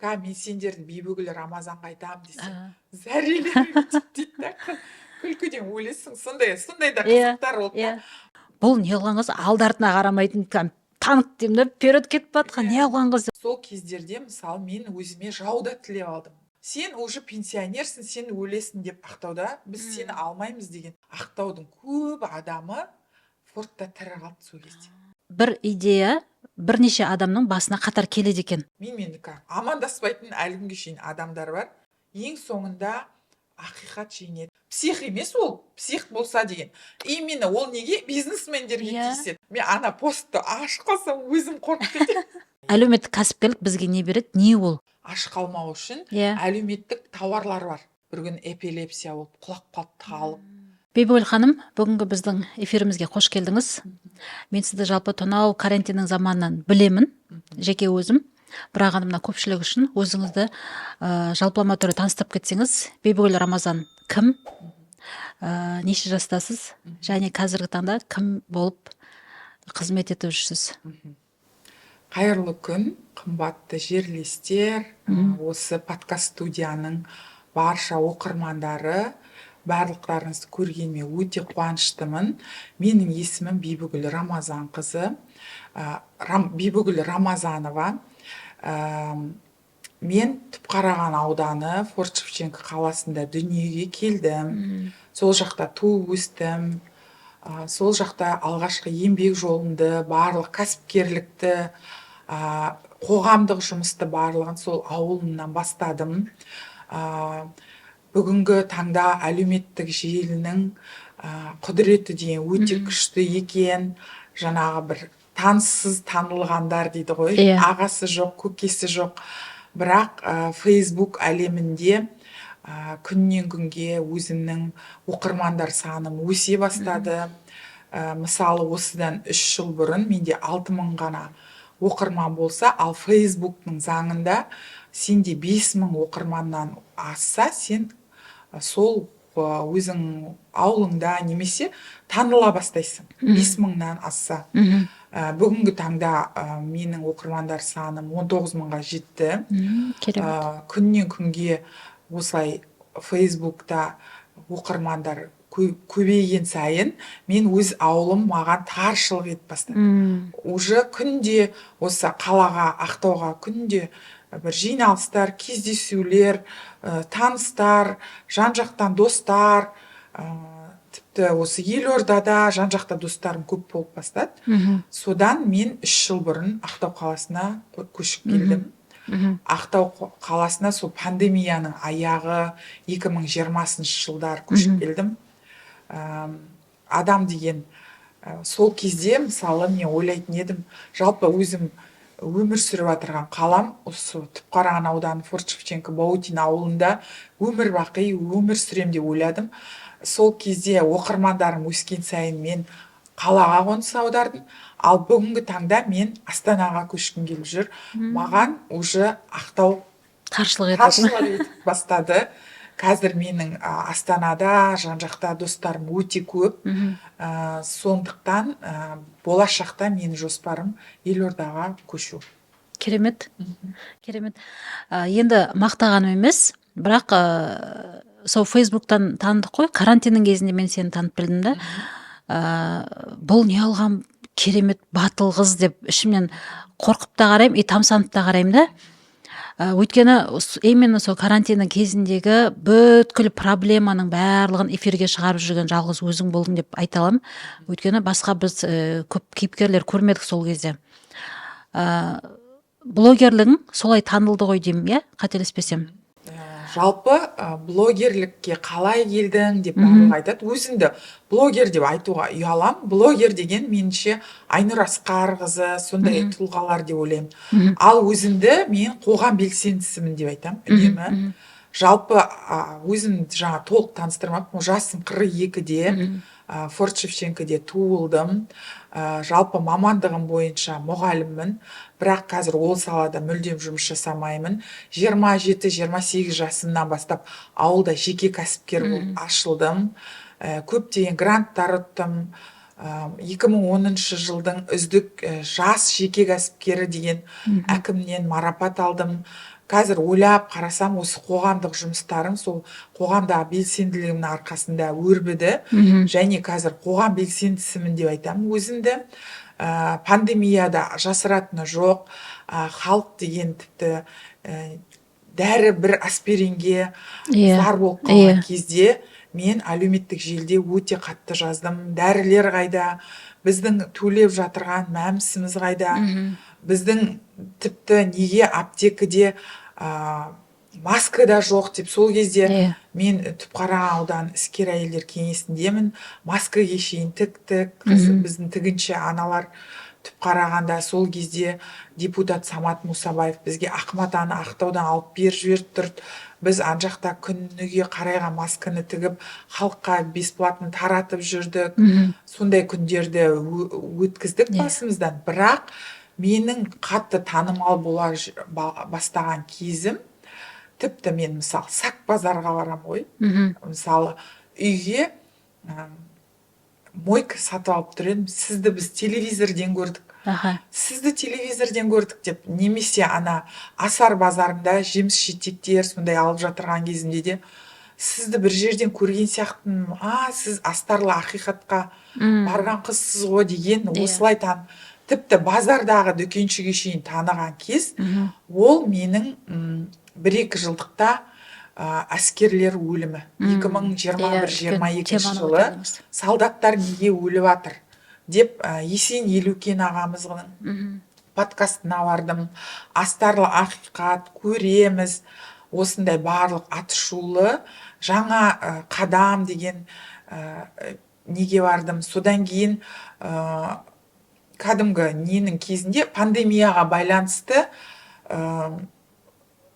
Мен сендердің Бибігүл Рамазанға айтамын десем, зәрелерің дейді да, күлкіден өлесің. Сондай да қызықтар болды да. Бұл не қылған қыз, алды артына қарамайтын танк деймін да, вперед кетіп жатқан не қылған қыз. Сол кездерде, мысалы, мен өзіме жау да тілеп алдым. Сен уже пенсионерсің, сен өлесің деп Ақтауда біз сені алмаймыз деген. Ақтаудың көп адамы Фортта тірі қалды сол кезде. Бір идея бірнеше адамның басына қатар келеді екен. Менімен амандаспайтын әлі күнге шейін адамдар бар. Ең соңында ақиқат жеңеді. Псих емес ол, псих болса деген. Именно ол неге бизнесмендерге тиіседі? Мен ана постты ашып қалсам, өзім қорқып кетемін. Әлеуметтік кәсіпкерлік бізге не береді? Не ол? Аш қалмау үшін әлеуметтік тауарлар бар. Бір күні эпилепсия болып құлап қалды, талып. Бибігүл ханым, бүгінгі біздің эфирімізге қош келдіңіз. Мен сізді жалпы тонау карантиннің заманынан білемін, жеке өзім. Бірақ енді мына көпшілік үшін өзіңізді жалпылама түрде таныстырып кетсеңіз. Бибігүл Рамазан кім? Неше жастасыз? Және қазіргі таңда кім болып қызмет етіп жүрсіз? Қайырлы күн, қымбатты жерлестер, осы подкаст студияның барша оқырмандары, барлықтарыңызды көргеніме өте қуаныштымын. Менің есімім Бибігүл Рамазанқызы, Бибігүл Рамазанова. Мен Түпқараған ауданы Форт Шевченко қаласында дүниеге келдім. Сол жақта туып өстім. Сол жақта алғашқы еңбек жолымды, барлық кәсіпкерлікті, қоғамдық жұмысты барлығын сол ауылымнан бастадым. Бүгінгі таңда әлеуметтік желінің құдіреті деген өте күшті екен. Жаңағы бір таныссыз танылғандар дейді ғой, ағасы жоқ, көкесі жоқ. Бірақ Facebook әлемінде күннен күнге өзімнің оқырмандар саным өсе бастады. Мысалы, осыдан 3 жыл бұрын менде 6000 ғана оқырман болса, ал Facebook'тың заңында сенде 5000 оқырманнан асса, сен сол өзің ауылыңда немесе таныла бастайсың. 5000-нан асса. Бүгінгі таңда менің оқырмандар саным 19 мыңға жетті. Керемет. Күннен күнге осылай Фейсбукта оқырмандар көбейген сайын мен өз ауылым маған таршылық етіп бастады. Уже күнде осы қалаға, Ақтауға күнде бір жиналыстар, кездесулер, таныстар, жан-жақтан достар, тіпті осы елордада жан-жақта достарым көп болып бастады. Содан мен 3 жыл бұрын Ақтау қаласына көшіп келдім. Ақтау қаласына сол пандемияның аяғы 2020 жылдар көшіп келдім. Адам деген, сол кезде, мысалы, мен ойлайтын едім, жалпы өзім өмір сүріп жатырған қалам осы Түпқараған ауданы Форт Шевченко Баутин ауылында өмір бақи өмір сүрем деп ойладым. Сол кезде оқырмандарым өскен сайын мен қалаға қоныс аудардым. Ал бүгінгі таңда мен Астанаға көшкім келіп жүр. Маған уже Ақтау таршылық етіп таршылық етіп бастады. Қазір менің, Астанада жан-жақта достарым өте көп. Сондықтан, болашақта менің жоспарым елордаға көшу. Керемет. Керемет. Енді мақтағаным емес, бірақ, сол Фейсбуктан таныдық қой, карантиннің кезінде мен сені танып білдім да. Бұл не алған керемет батыл қыз деп ішімнен қорқып та қараймын и тамсанып та қараймын да. Өйткені именно сол карантиннің кезіндегі бүткіл проблеманың барлығын эфирге шығарып жүрген жалғыз өзің болдың деп айта аламын. Өйткені басқа біз көп кейіпкерлер көрмедік сол кезде. Блогерлігің солай танылды ғой деймін, иә, қателеспесем. Жалпы блогерлікке қалай келдің деп барлығы айтады. Өзімді блогер деп айтуға ұялам. Блогер деген меніңше Айнұр Асқарқызы сондай тұлғалар деп ойлаймын. Ал өзімді мен қоғам белсендісімін деп айтамын үнемі. Жалпы, өзім жаңа толық таныстырмаппын. Жасым 42-де, Форт Шевченкоде туылдым. Жалпы мамандығым бойынша мұғаліммін, бірақ қазір ол салада мүлдем жұмыс жасамаймын. 27-28 жасымнан бастап ауылда жеке кәсіпкер болып ашылдым. Көптеген гранттар ұттым. 2010 жылдың үздік жас жеке кәсіпкері деген әкімнен марапат алдым. Қазір ойлап қарасам, осы қоғамдық жұмыстарым сол қоғамдағы белсенділігімнің арқасында өрбіді. Және қазір қоғам белсендісімін деп айтамын өзімді. Пандемияда жасыратыны жоқ, халық деген тіпті дәрі бір аспиринге зар болып қалған кезде мен әлеуметтік желіде өте қатты жаздым: дәрілер қайда, біздің төлеп жатырған мәмсіміз қайда, біздің тіпті неге аптекіде маска да жоқ деп. Сол кезде мен Түпқараған ауданы іскер әйелдер кеңесіндемін, маскаге шейін тіктік, біздің тігінші аналар Түпқарағанда. Сол кезде депутат Самат Мұсабаев бізге ақ матаны Ақтаудан алып беріп жіберіп тұрды. Біз ана жақта күніге қарайған масканы тігіп, халыққа бесплатно таратып жүрдік. Сондай күндерді өткіздік басымыздан. Бірақ менің қатты танымал бола бастаған кезім, тіпті мен, мысалы, Сак базарға барамын ғой, мысалы, үйге мойка сатып алып тұр едім, сізді біз телевизорден көрдік, сізді телевизорден көрдік деп. Немесе ана Асар базарында жеміс жидектер сондай алып жатырған кезімде де, сізді бір жерден көрген сияқтымын, а сіз «Астарлы ақиқатқа» барған қызсыз ғой деген. Осылай тіпті базардағы дүкеншіге шейін таныған кез. Ол менің 1-2 жылдықта әскерлер өлімі, 2021, 22-жылы Теманы көтердіңіз. Солдаттар неге өліп жатыр деп, Есен Елеукен ағамыздың подкастына бардым, «Астарлы ақиқат» көреміз, осындай барлық атышулы жаңа қадам деген неге бардым. Содан кейін кәдімгі ненің кезінде, пандемияға байланысты,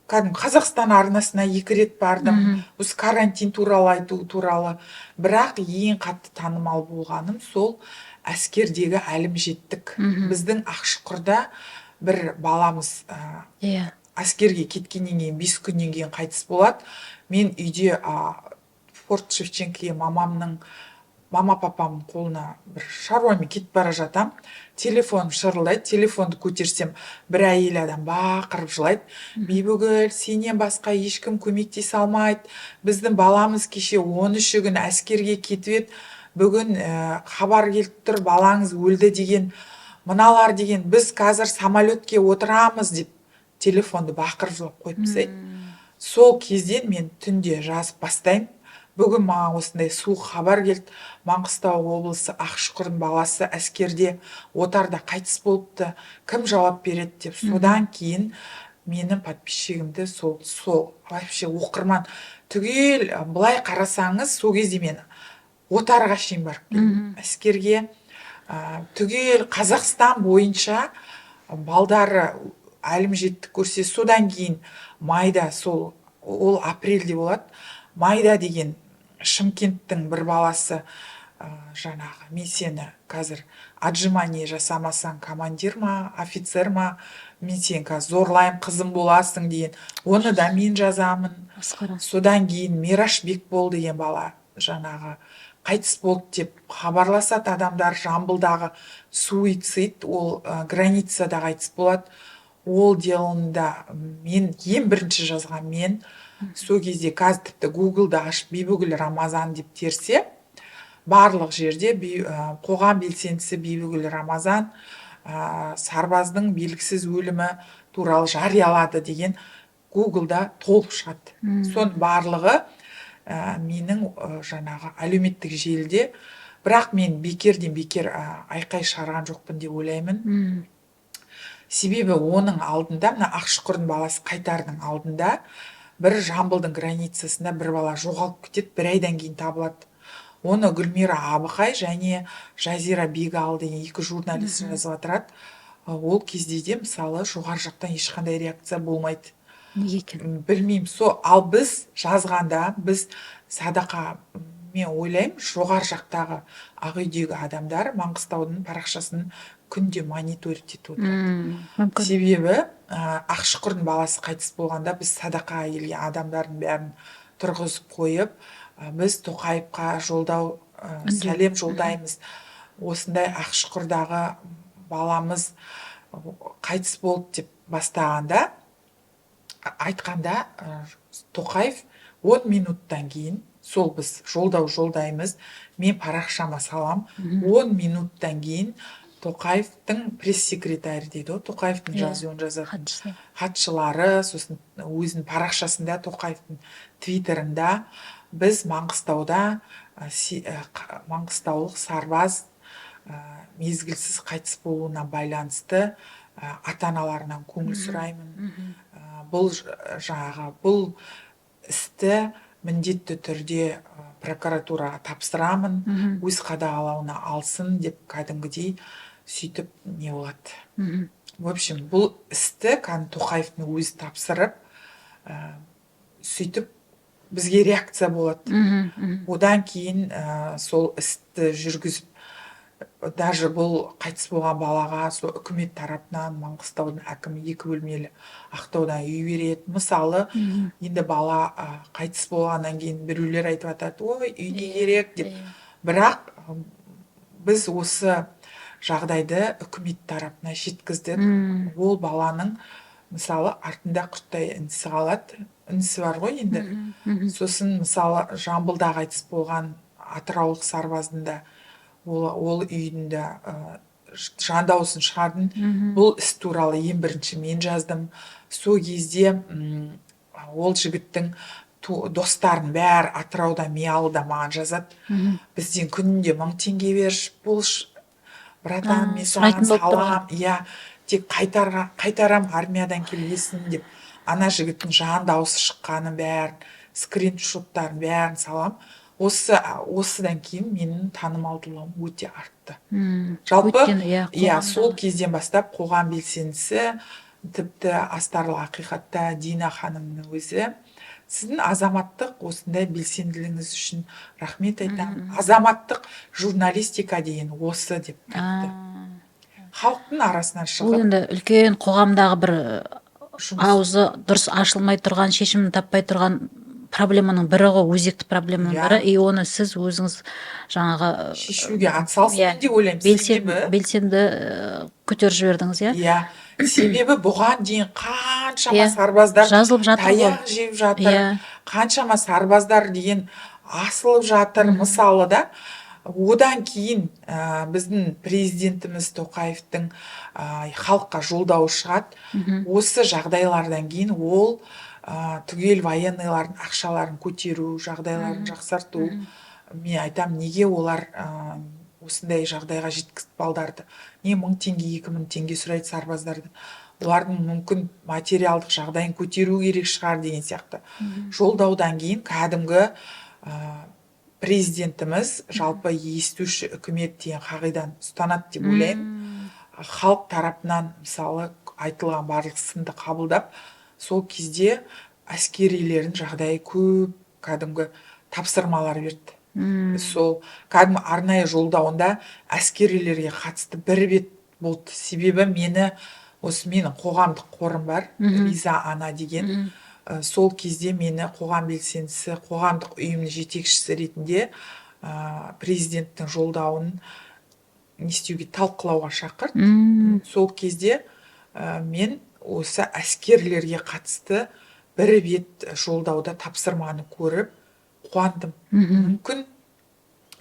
кәдімгі Қазақстан арнасына екі рет бардым, осы карантин туралы айту туралы. Бірақ ең қатты танымал болғаным сол әскердегі әлімжеттік. Біздің Ақшұқырда бір баламыз әскерге кеткеннен кейін 5 күннен кейін қайтыс болады. Мен үйде Форт Шевченкіге мамамның, мама папамның қолына бір шаруамен кетіп бара жатам. Телефоным шырылдайды. Телефонды көтерсем, бір әйел адам бақырып жылайды: «Бибігүл, сенен басқа ешкім көмектесе алмайды. Біздің баламыз кеше 13-і күні әскерге кетіп еді, бүгін хабар келіп тұр, балаңыз өлді деген. Мыналар деген, біз қазір самолетке отырамыз», — деп телефонды бақырып жылап қойып тастайды. Сол кезден мен түнде жазып бастаймын: бүгін маған осындай суық хабар келді, Маңғыстау облысы Ақшұқырдың баласы әскерде отарда қайтыс болыпты, кім жауап береді деп. Содан кейін менің подписчигімді сол вообще оқырман түгел, былай қарасаңыз, сол кезде мен отарға шейін барып келдім әскерге. Түгел Қазақстан бойынша балдары әлімжеттік көрсе. Содан кейін майда, сол ол апрельде болады, майда деген Шымкенттің бір баласы, жаңағы мен сені қазір отжимание жасамасаң, командир ма, офицер ма, мен сені қазір зорлаймын, қызым боласың деген, оны да мен жазамын. Масқара. Содан кейін Мираш Бекбол деген бала жаңағы қайтыс болды деп хабарласады адамдар. Жамбылдағы суицид, ол границада қайтыс болады. Ол делоны да мен ең бірінші жазған мен. Сол кезде, қазір тіпті Гуглда ашып «Бибігүл Рамазан» деп терсе, барлық жерде қоғам белсендісі Бибігүл Рамазан сарбаздың белгісіз өлімі туралы жариялады деген Гуглда толып шығады. Соның барлығы менің жаңағы әлеуметтік желіде. Бірақ мен бекерден бекер айқай шығарған жоқпын деп ойлаймын. Себебі оның алдында, мына Ақшұқырдың баласы қайтардың алдында, бір Жамбылдың границасында бір бала жоғалып кетеді, бір айдан кейін табылады. Оны Гүлмира Абықай және Жазира Бегалы деген екі журналист жазып жатырады. Ол кезде де, мысалы, жоғары жақтан ешқандай реакция болмайды. Неге екен? Білмеймін. Со ал біз жазғанда, біз садақа, мен ойлаймын, жоғары жақтағы Ақ үйдегі адамдар Маңғыстаудың парақшасын күнде мониторить етіп отырады. Мүмкін. Себебі Ақшұқырдың баласы қайтыс болғанда, біз садақаға келген адамдардың бәрін тұрғызып қойып, біз Тоқаевқа жолдау, Үндеу. сәлем жолдаймыз, осындай Ақшұқырдағы баламыз қайтыс болды деп бастағанда, Айтқанда, Тоқаев 10 минуттан кейін, сол біз жолдау жолдаймыз, мен парақшама салам, 10 минуттан кейін Тоқаевтың пресс-секретарі дейді ғой, Тоқаевтың жазуын жазатын хатшысы. Хатшылары, сосын өзінің парақшасында, Тоқаевтың твиттерында: «Біз Маңғыстауда маңғыстаулық сарбаз мезгілсіз қайтыс болуына байланысты ата аналарынан көңіл сұраймын. Бұл жаңағы бұл істі міндетті түрде прокуратураға тапсырамын, өз қадағалауына алсын», — деп кәдімгідей сөйтіп не болады. В общем, бұл істі кәдімгі Тоқаевтың өзі тапсырып, сөйтіп бізге реакция болады. мхм, мхм. Одан кейін сол істі жүргізіп, даже бұл қайтыс болған балаға сол үкімет тарапынан Маңғыстаудың әкімі екі бөлмелі Ақтаудан үй береді, мысалы. Енді бала қайтыс болғаннан кейін біреулер айтып жатады: «Ой, үй не керек?» — деп. Бірақ біз осы жағдайды үкімет тарапына жеткіздік. Ол баланың, мысалы, артында құрттай інісі қалады, інісі бар ғой енді. мхм, мхм. Сосын, мысалы, Жамбылда қайтыс болған атыраулық сарбаздың да ол үйдің де жан дауысын шығардым. Бұл іс туралы ең бірінші мен жаздым. Сол кезде ол жігіттің достарының бәрі Атырауда, Миялыда маған жазады: «Бізден күнде 1000 теңге берші, болшы, братан, мен саған сұрайтын болып тұр. салам, иә, тек қайтарам армиядан келгесін», — деп. Ана жігіттің жан дауысы шыққанын бәрін, скриншоттарын бәрін салам. Осыдан кейін менің танымалдылығым өте артты. Жалпы, Өйткені, иә, иә, сол қоғамдағы- кезден бастап қоғам белсендісі, тіпті астарлы ақиқатта Дина ханымның өзі: «Сіздің азаматтық осындай белсенділігіңіз үшін рахмет айтамын, азаматтық журналистика деген осы», — деп айтты. Халықтың арасынан Ол шығып енді үлкен қоғамдағы бір жұмыс. аузы дұрыс ашылмай тұрған, шешімін таппай тұрған проблеманың бірі ғой, өзекті проблеманың бірі. И оны сіз өзіңіз жаңағы шешуге атсалыстым деп ойлаймын. Себебі белсенді көтеріп жібердіңіз, иә? Иә, себебі бұған дейін қаншама сарбаздар Жазылып жатыр ғой. таяқ жеп жатыр, қаншама сарбаздар деген асылып жатыр, мысалы да. Одан кейін біздің президентіміз Тоқаевтың халыққа жолдауы шығады. Осы жағдайлардан кейін ол түгел военныйлардың ақшаларын көтеру, жағдайларын жақсарту. Мен айтамын: неге олар осындай жағдайға жеткізді балдарды, не 1000 теңге, 2000 теңге сұрайды сарбаздардан, олардың мүмкін материалдық жағдайын көтеру керек шығар деген сияқты. Жолдаудан кейін кәдімгі президентіміз жалпы естуші үкімет деген қағиданы ұстанады деп ойлаймын. Халық тарапынан, мысалы, айтылған барлық сынды қабылдап, сол кезде әскерилердің жағдайы көп кәдімгі тапсырмалар берді. Сол кәдімгі арнайы жолдауында әскерилерге қатысты бір бет болды. Себебі мені осы менің қоғамдық қорым бар, «Риза ана» деген. Сол кезде мені қоғам белсендісі, қоғамдық ұйымның жетекшісі ретінде президенттің жолдауын не істеуге, талқылауға шақырды. Сол кезде мен осы әскерлерге қатысты бір бет жолдауда тапсырманы көріп қуандым. Мүмкін,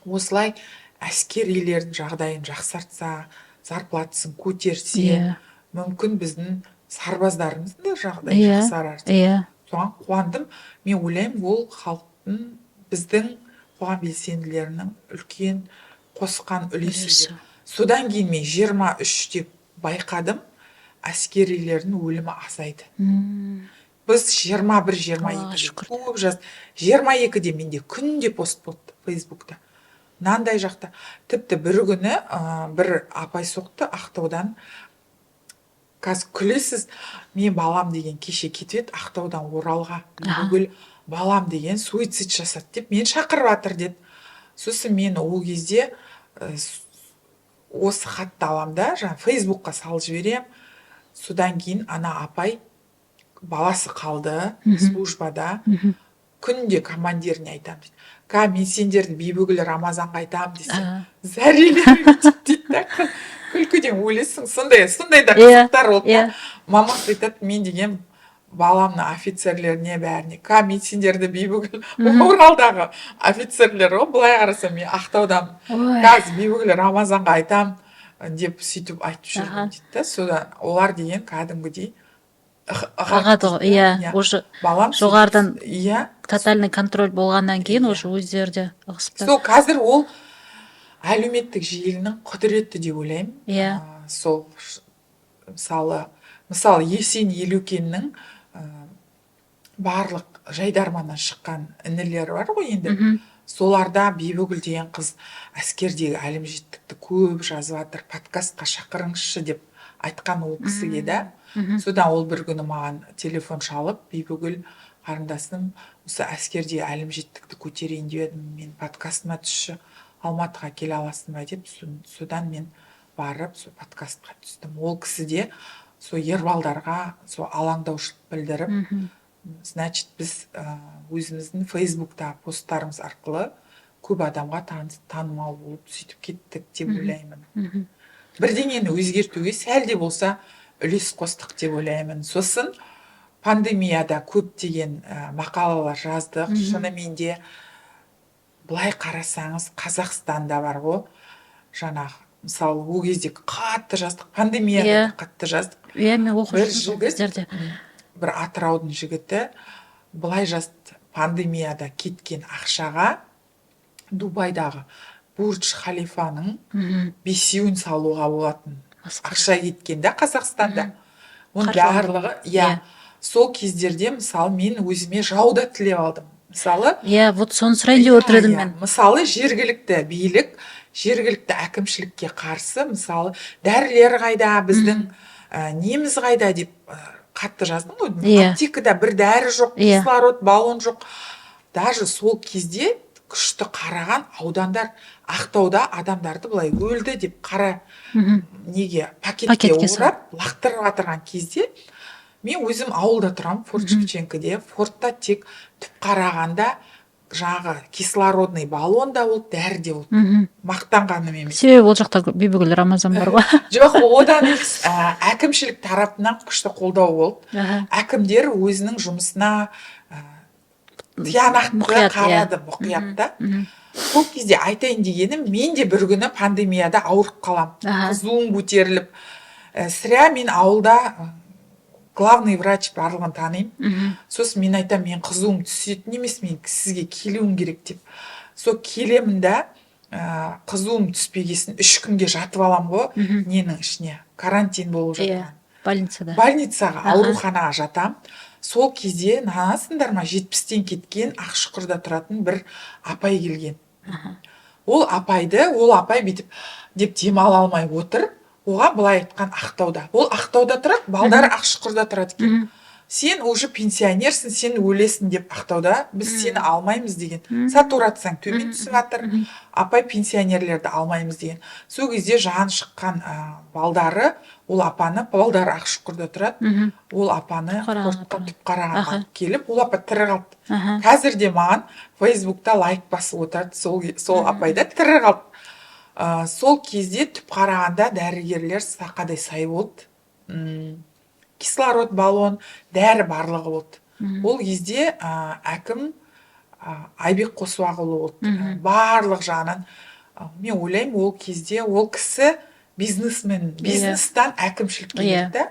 осылай әскерилердің жағдайын жақсартса, зарплатасын көтерсе, мүмкін, біздің сарбаздарымыздың да жағдайы жақсарар деп. Соған қуандым. Мен ойлаймын, ол халықтың, біздің қоғам белсенділерінің үлкен қосқан үлесі Үлесі. деп. Содан кейін мен 23-те байқадым, әскерилердің өлімі азайды. Біз 21, жиырма Аллаға екіде шүкір. көп жаз, 22-де менде күнде пост болды Фейсбукта мынандай жақта. Тіпті бір күні бір апай соқты Ақтаудан. Қазір күлесіз, мен балам деген кеше кетіп еді Ақтаудан Оралға. «Бүкіл балам деген суицид жасады деп мені шақырып жатыр», — деді. Сосын мен ол кезде осы хатты аламын да, жаңағы Фейсбукқа салып жіберемін. Содан кейін ана апай, баласы қалды службада, күнде командиріне айтамын дейді. «Ка, мен сендерді Бибігүл Рамазанға айтамын десем, зәрелері кетеді», — дейді да. Күлкіден өлесің, сондай сондай да қызықтар болды да. Мамасы айтады: «Мен деген Баламның офицерлеріне, бәріне мен сендерді, Бибігүл, Оралдағы офицерлер ғой, былай қарасам, мен Ақтаудан, қазір Бибігүл Рамазанға айтам деп, сөйтіп айтып жүрмін дейді да. Содан олар деген кәдімгідей ығады ғой, иә, уже балам жоғарыдан тотальный контроль болғаннан кейін уже өздері де ығысып. Сол қазір ол әлеуметтік желінің құдіреті деп ойлаймын. Сол мысалы, Есен Елеукеннің барлық Жайдарманнан шыққан інілері бар ғой енді, соларда «Бибігүл деген қыз әскердегі әлімжеттікті көп жазып жатыр, подкастқа шақырыңызшы» деп айтқан ол кісіге да. Содан ол бір күні маған телефон шалып: «Бибігүл қарындасым, осы әскердегі әлімжеттікті көтерейін деп едім, мен подкастыма түсші, Алматыға келе аласың ба?» – деп. Содан мен барып, сол подкастқа түстім. Ол кісі де сол ер балдарға сол алаңдаушылық білдіріп, значит, біз өзіміздің Фейсбукта посттарымыз арқылы көп адамға танымал болып, сөйтіп кеттік деп ойлаймын. Бірдеңені өзгертуге сәл де болса үлес қостық деп ойлаймын. Сосын пандемияда көптеген мақалалар жаздық. Шынымен де, былай қарасаңыз, Қазақстанда бар ғой жаңағы, мысалы, ол кезде қатты жаздық, пандемияда қатты жаздық. Иә, мен оқып Бір жүрдім сол жігіт, кездерде. бір Атыраудың жігіті былай жазды: «Пандемияда кеткен ақшаға Дубайдағы Бурдж Халифаның бесеуін салуға болатын Масқара. ақша кеткен да Қазақстанда». Оның Қаржыландыру. барлығы, иә. Сол кездерде, мысалы, мен өзіме жау да тілеп алдым, мысалы. Иә, вот соны сұрайын деп отыр едім мен. Мысалы, жергілікті билік, жергілікті әкімшілікке қарсы, мысалы, «дәрілер қайда біздің, неміз қайда» деп қатты жаздым ғой. Аптекада бір дәрі жоқ, кислород баллон жоқ. Даже сол кезде күшті қараған аудандар, Ақтауда адамдарды былай өлді деп қара неге, пакетке Пакетке салып. орап лақтырып жатырған кезде, мен өзім ауылда тұрамын, Форт Шевченкоде. Фортта тек Түпқарағанда жаңағы кислородный баллон да болды, дәрі де болды. Мақтанғаным емес. Себебі ол жақта Бибігүл Рамазан бар ғой. Жоқ, одан емес, әкімшілік тарапынан күшті қолдау болды. Әкімдер өзінің жұмысына тиянақты Мұқият, иә. қарады, мұқият та. Сол кезде айтайын дегенім, мен де бір күні пандемияда ауырып қаламын, қызуым көтеріліп. Сірә, мен ауылда главный врач барлығын танимын. Сосын мен айтамын: «Мен қызуым түсетін емес, мен сізге келуім керек», – деп. Сол келемін да, қызуым түспегесін 3 күнге жатып аламын ғой. Ненің ішіне, карантин болып жатқан Больницада. больницаға, ауруханаға жатам. Сол кезде, нанасыңдар ма, 70-тен кеткен, Ақшұқырда тұратын бір апай келген. Ол апай бүйтіп деп демала алмай отыр. Оған былай айтқан Ақтауда, ол Ақтауда тұрады, балдары Ақшұқырда тұрады екен. «Сен уже пенсионерсің, сен өлесің» деп Ақтауда, «біз сені алмаймыз» деген. «Сатурацияң төмен түсіп жатыр, апай, пенсионерлерді алмаймыз» деген. Сол кезде жан шыққан балдары ол апаны, балдары Ақшұқырда тұрады, ол апаны Түпқарағанға Фортқа, апарған. Түпқарағанға алып келіп, ол апа тірі қалды. Қазір де маған Фейсбукта лайк басып отырады. Сол апай да тірі қалды. Сол кезде Түпқарағанда дәрігерлер сақадай сай болды. Кислород баллон, дәрі, барлығы болды. Ол кезде әкім Айбек Қосуағұлы болды. Барлық жағынан мен ойлаймын, ол кезде ол кісі бизнесмен, бизнестан әкімшілікке келді да.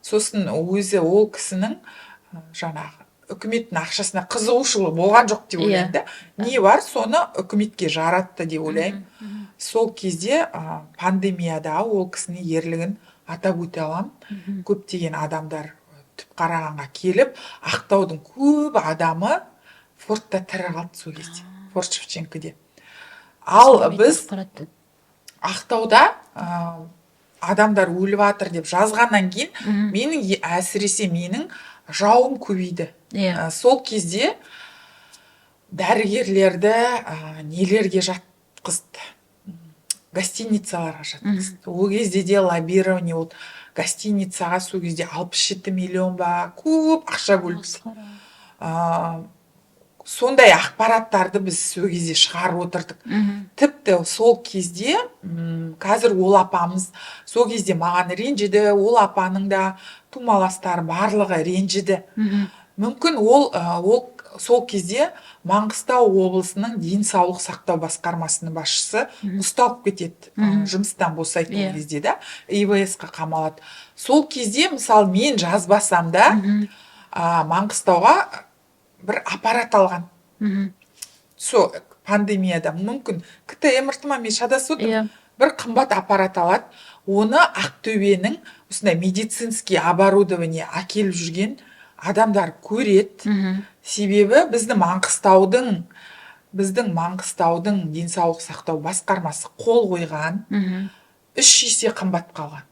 Сосын өзі ол кісінің жаңағы үкіметтің ақшасына қызығушылығы болған жоқ деп ойлаймын да. Не бар, соны үкіметке жаратты деп ойлаймын. Сол кезде пандемияда ол кісінің ерлігін атап өте аламын. Көптеген адамдар Түпқарағанға келіп, Ақтаудың көп адамы Фортта тірі қалды сол кезде, Форт Шевченкоде. Ал Керемет біз ақпарат. Ақтауда адамдар өліп жатыр деп жазғаннан кейін менің әсіресе менің жауым көбейді. Сол кезде дәрігерлерді нелерге жатқызды, гостиницаларға жатқызды. Ол кезде де лоббирование болды. Гостиницаға сол кезде 67 миллион ба, көп ақша бөлінді. Масқара. Сондай ақпараттарды біз сол кезде шығарып отырдық. Тіпті сол кезде, қазір ол апамыз сол кезде маған ренжіді, ол апаның да тумаластары барлығы ренжіді. Мүмкін ол сол кезде Маңғыстау облысының денсаулық сақтау басқармасының басшысы ұсталып кетеді, жұмыстан босайды ол кезде да, ИВС-қа қамалады. Сол кезде, мысалы, мен жазбасам да, Маңғыстауға бір аппарат алған. Сол пандемияда, мүмкін, КТ, МРТ ма, мен шатасып отырмын. Бір қымбат аппарат алады. Оны Ақтөбенің осындай медицинский оборудование әкеліп жүрген адамдар көреді. Себебі біздің Маңғыстаудың денсаулық сақтау басқармасы қол қойған, 3 есе қымбат қалған.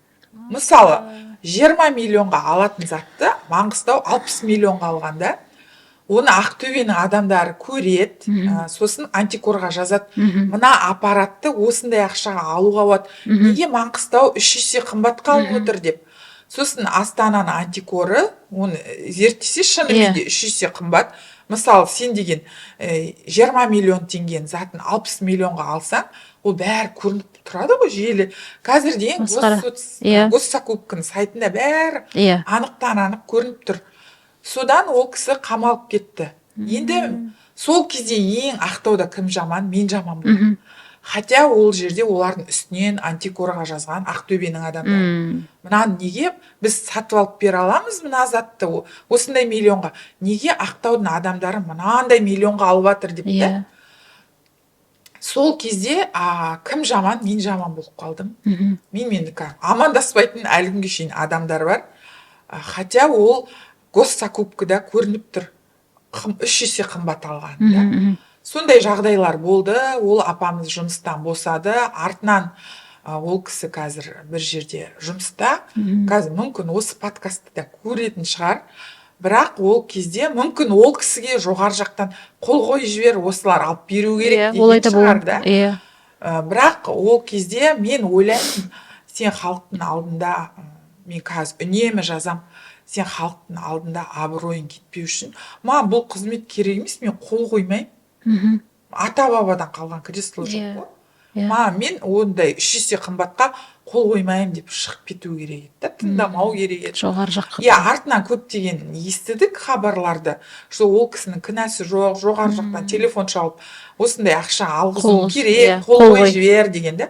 Мысалы, 20 миллионға алатын затты Маңғыстау 60 миллионға алған да. Оны Ақтөбенің адамдары көреді, сосын антикорға жазады: «Мына аппаратты осындай ақшаға алуға болады, неге Маңғыстау 3 есе қымбатқа алып отыр?» – деп. Сосын Астананың антикоры оны зерттесе, шынымен де 3 есе қымбат. Мысалы, сен деген 20 миллион теңгенің затын 60 миллионға алсаң, ол бәрі көрініп тұрады ғой желі. Қазір деген Масқара. Госзакупканың сайтында бәрі анықтан анық көрініп тұр. Содан ол кісі қамалып кетті. Енді сол кезде ең Ақтауда кім жаман? Мен жаман болдым. Хотя ол жерде олардың үстінен антикорға жазған Ақтөбенің адамдары: «Мынаны неге біз сатып алып бере аламыз, мына затты осындай миллионға, неге Ақтаудың адамдары мынандай миллионға алып жатыр?» – деп та. Сол кезде кім жаман? Мен жаман болып қалдым. Мен амандаспайтын әлі күнге шейін адамдар бар. Хотя ол госзакупкада көрініп тұр, 3 есе қымбат алған да. Сондай жағдайлар болды. Ол апамыз жұмыстан босады. Артынан ол кісі қазір бір жерде жұмыста. Қазір, мүмкін, осы подкастты да көретін шығар. Бірақ ол кезде, мүмкін, ол кісіге жоғары жақтан «қол қойып жібер, осылар алып беру керек» деген Олай да шығар болуы да. Бірақ ол кезде мен ойлаймын, сен халықтың алдында, мен қазір үнемі жазам, сен халықтың алдында абыройың кетпеу үшін «маған бұл қызмет керек емес, мен қол қоймаймын», ата бабадан қалған кресло жоқ қой, маған, мен ондай 3 есе қымбатқа қол қоймаймын деп шығып кету керек еді да, тыңдамау керек еді. Жоғары жаққа. Иә, артынан көптеген естідік хабарларды, что ол кісінің кінәсі жоқ, жоғары жақтан телефон шалып, осындай ақша алғызу Қол керек, қол қол қойып қой. жібер деген да.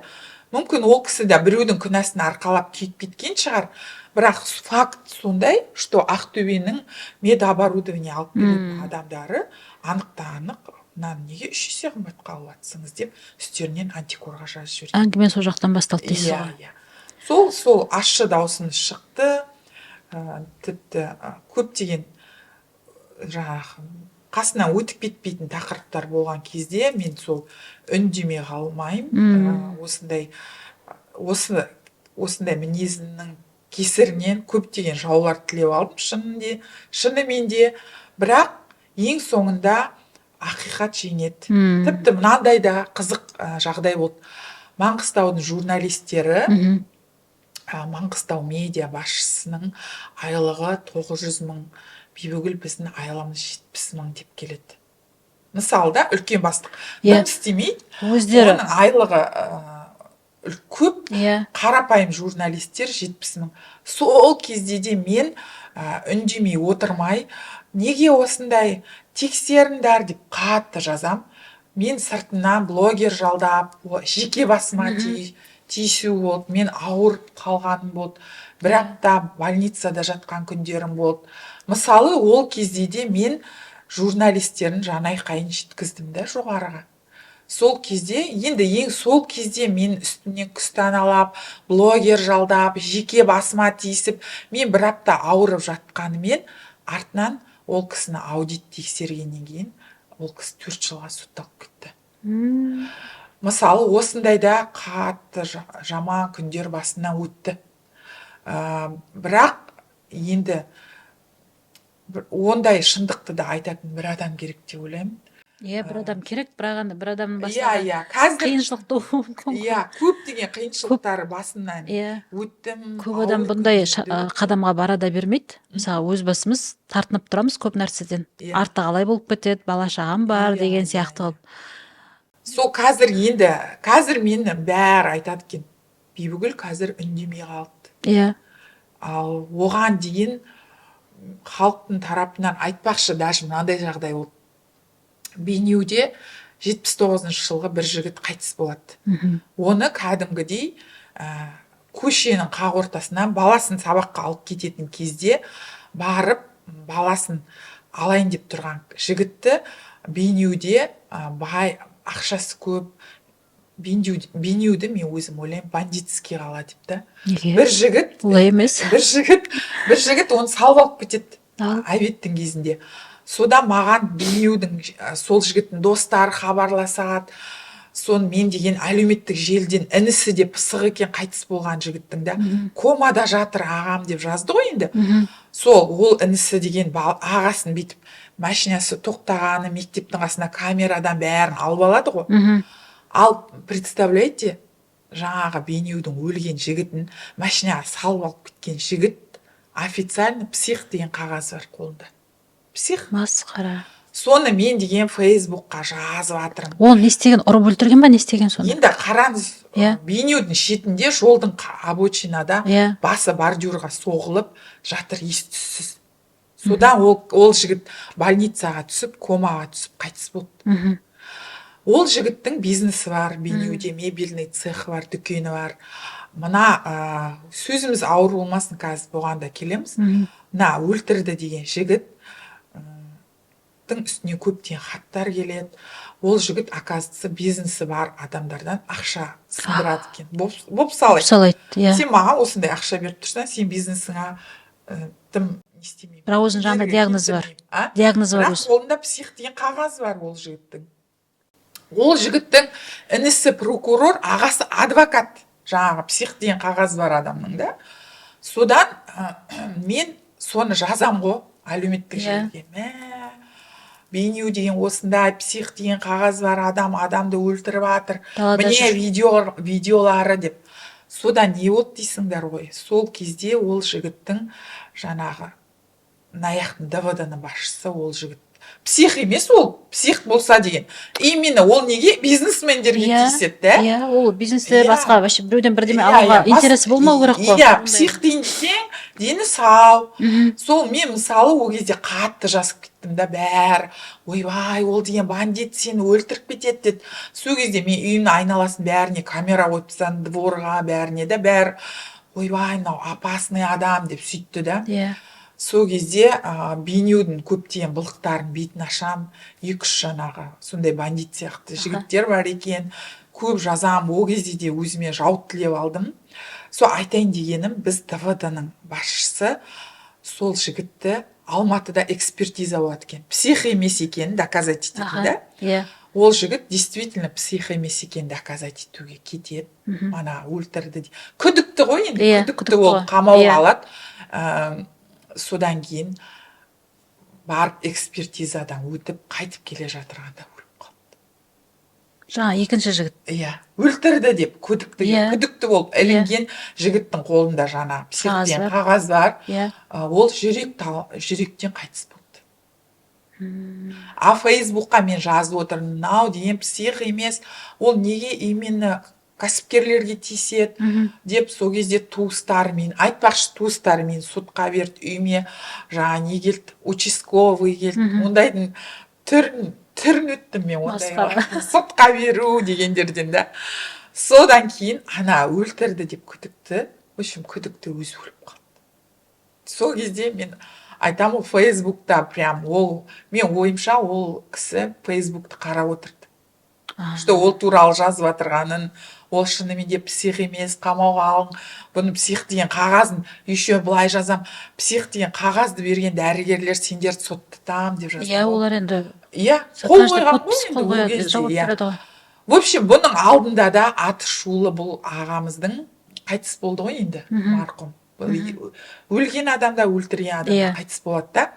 Мүмкін, ол кісі де біреудің күнәсін арқалап күйіп кеткен шығар. Бірақ факт сондай, что Ақтөбенің медоборудование алып келетін адамдары анықтан анық «мынаны неге 3 есе қымбатқа алып жатсыңыз?» деп үстерінен антикорға жазып жіберген. Әңгіме сол жақтан басталды дейсіз Иә. ғой. Иә, сол ащы даусымыз шықты. Тіпті көптеген жаңағы қасынан өтіп кетпейтін тақырыптар болған кезде мен сол үндемей қалмаймын. Осындай осы осындай мінезімнің кесірінен көптеген жаулар тілеп алдым шынымен де. Бірақ ең соңында ақиқат жеңеді. Тіпті мынандай да қызық жағдай болды. Маңғыстаудың журналистері Маңғыстау медиа басшысының айлығы 900 мың, «Бибігүл, біздің айлығымыз 70 мың» деп келеді, мысалы да. Үлкен бастық дым істемейді, Өздері. оның айлығы көп. Қарапайым журналистер 70 мың. Сол кезде де мен үндемей отырмай, «неге осындай, тексеріңдер» деп қатты жазам. Мен сыртынан блогер жалдап, жеке басыма тиісу болды, мен ауырып қалғаным болды, бір апта больницада жатқан күндерім болды. Мысалы, ол кезде де мен журналистердің жанайқайын жеткіздім да жоғарыға. Сол кезде енді ең сол кезде мен үстімнен күстаналап, блогер жалдап, жеке басыма тиісіп, мен бір апта ауырып жатқанымен, артынан ол кісіні аудит тексергеннен кейін ол кісі 4 жылға сотталып кетті. Мысалы, осындай да қатты жаман күндер басынан өтті. Бірақ енді ондай шындықты да айтатын бір адам керек деп ойлаймын. Иә, бір адам керек, бірақ енді бір адамның Иә. Басында Иә, қазір қиыншылық тууы мүмкін ғой. Иә, көптеген қиыншылықтар басымнан өттім. Көп адам Ауыр бұндай күндерді өттім. қадамға бара да бермейді. Мысалы, өз басымыз тартынып тұрамыз көп нәрседен. Арты қалай болып кетеді, бала шағам бар деген сияқты қылып. Сол қазір, енді қазір мені бәрі айтады екен: «Бибігүл қазір үндемей қалды». Ал оған дейін халықтың тарапынан, айтпақшы, даже мынандай жағдай болды: Бейнеуде 79-жылғы бір жігіт қайтыс болады. Оны кәдімгідей көшенің қақ ортасынан баласын сабаққа алып кететін кезде барып, баласын алайын деп тұрған жігітті Бейнеуде бай, ақшасы көп Бейнеуді мен өзім ойлаймын, бандитский қала деп та. Неге? Бір жігіт Олай емес. бір жігіт оны салып алып кетеді Ал. обедтің кезінде. Содан маған Бейнеудің сол жігіттің достары хабарласады. Соны мен деген әлеуметтік желіден, інісі де пысық екен қайтыс болған жігіттің да. «Комада жатыр ағам», – деп жазды ғой енді. Сол ол інісі деген ағасын бүйтіп машинасы тоқтағаны, мектептің қасына камерадан бәрін алып алады ғой. Ал представляете, жаңағы Бейнеудің өлген жігітін машинаға салып алып кеткен жігіт официально псих деген қағазы бар қолында, псих. Масқара. Соны мен деген Фейсбукқа жазып жатырмын. Оны не істеген, ұрып өлтірген ба, не істеген сонда? Енді қараңыз, Бейнеудің шетінде, жолдың обочинада басы бордюрға соғылып жатыр ес түссіз. Содан ол жігіт больницаға түсіп, комаға түсіп, қайтыс болды. Ол жігіттің бизнесі бар Бейнеуде, мебельный цехы бар, дүкені бар. Мына сөзіміз ауыр болмасын, қазір бұған да келеміз. Мына өлтірді деген жігіт үстіне көптеген хаттар келеді. Ол жігіт, оказывается, бизнесі бар адамдардан ақша сындырады екен. Бопсалайды. Бопсалайды, иә. Сен маған осындай ақша беріп тұрсаң, сен бизнесіңа тым не істемеймін. Бірақ өзінің жанында Кедергі диагнозы бар. келтірмеймін. А? Диагнозы бар Бірақ өзі. қолында псих деген қағаз бар ол жігіттің. Ол жігіттің інісі прокурор, ағасы адвокат, жаңағы псих деген қағаз бар адамның да. Содан мен соны жазам ғой әлеуметтік желіге: мә, Бейнеу деген осындай псих деген қағаз бар адам адамды өлтіріп жатыр, Далада міне жүр. Видеолары деп. Содан не болды дейсіңдер ғой? Сол кезде ол жігіттің жаңағы мына ДВД ның басшысы, ол жігіт псих емес, ол псих болса деген именно ол неге бизнесмендерге тиіседі да? Иә, ол бизнесте басқа вообще біреуден бірдеме Иә, алуға интересі болмау керек қой. Иә, псих дейін десең, дені сау. Сол мен, мысалы, ол кезде қатты жазып кеттім да. Бәрі: «Ойбай, ол деген бандит, сені өлтіріп кетеді», – деді. Сол кезде мен үйімнің айналасын бәріне камера қойып тастадым, дворға, бәріне да. Бәрі: «Ойбай, мынау опасный адам», – деп сөйтті да. Сол кезде Бейнеудің көптеген былықтарын бетін ашам, екі үш жаңағы сондай бандит сияқты жігіттер бар екен, көп жазам. Ол кезде де өзіме жауап тілеп алдым. Сол айтайын дегенім, біз ДВД ның басшысы сол жігітті, Алматыда экспертиза болады екен, псих емес екенін доказать ететін да. Ол жігіт действительно псих емес екенін доказать етуге кетеді. Ана өлтірді күдікті ғой енді. Күдікті. Күдікті Ол ғой. қамауға алады. Содан кейін барып экспертизадан өтіп, қайтып келе жатырғанда өліп қалды. Жаңа екінші жігіт. Иә, өлтірді деп күдікті. Күдікті болып ілінген жігіттің қолында жаңа псих Қағаз деген бар. қағаз бар. Ол жүректен қайтыс болды. А Фейсбукқа мен жазып отырмын: мынау деген псих емес, ол неге именно кәсіпкерлерге тиіседі деп. Сол кезде туыстарымен, айтпақшы, туыстарымен сотқа берді. Үйіме жаңа не келді, участковый келді. Ондайдың түрін өттім мен ондайға, Масқара. сотқа беру дегендерден да. Содан кейін ана өлтірді деп күдікті, в общем, күдікті өзі өліп қалды. Сол кезде мен айтамын ғой, Фейсбукта прям ол, мен ойымша, ол кісі Фейсбукты қарап отырды, что ол туралы жазып жатырғанын, ол шынымен де псих емес, қамауға алың бұны, псих деген қағазын. Еще былай жазам: «Псих деген қағазды берген дәрігерлер, сендерді соттатамын», – деп жаздым Иә, ғой. олар енді Иә, қол каждый қойған ғой подпись енді қол ол қояды, кезде, жауап иә. береді ғой. В общем, бұның алдында да аты шулы бұл ағамыздың қайтыс болды ғой енді, марқұм. Бұл өлген адам да, өлтірген адам да қайтыс болады да.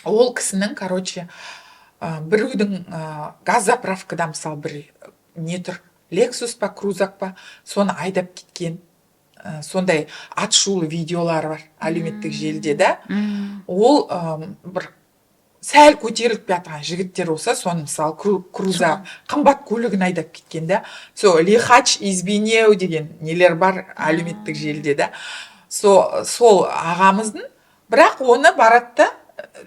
Ол кісінің, короче, Біреудің газ заправкада, мысалы, бір не тұр, Лексус па, Крузак па, соны айдап кеткен. Сондай атышулы видеолар бар әлеуметтік желіде да. Ол бір сәл көтеріліп жатқан жігіттер болса, соны, мысалы, Крузак, қымбат көлігін айдап кеткен да. Сол «Лихач из Бейнеу» деген нелер бар әлеуметтік желіде да. Сол ағамыздың, бірақ оны барады да,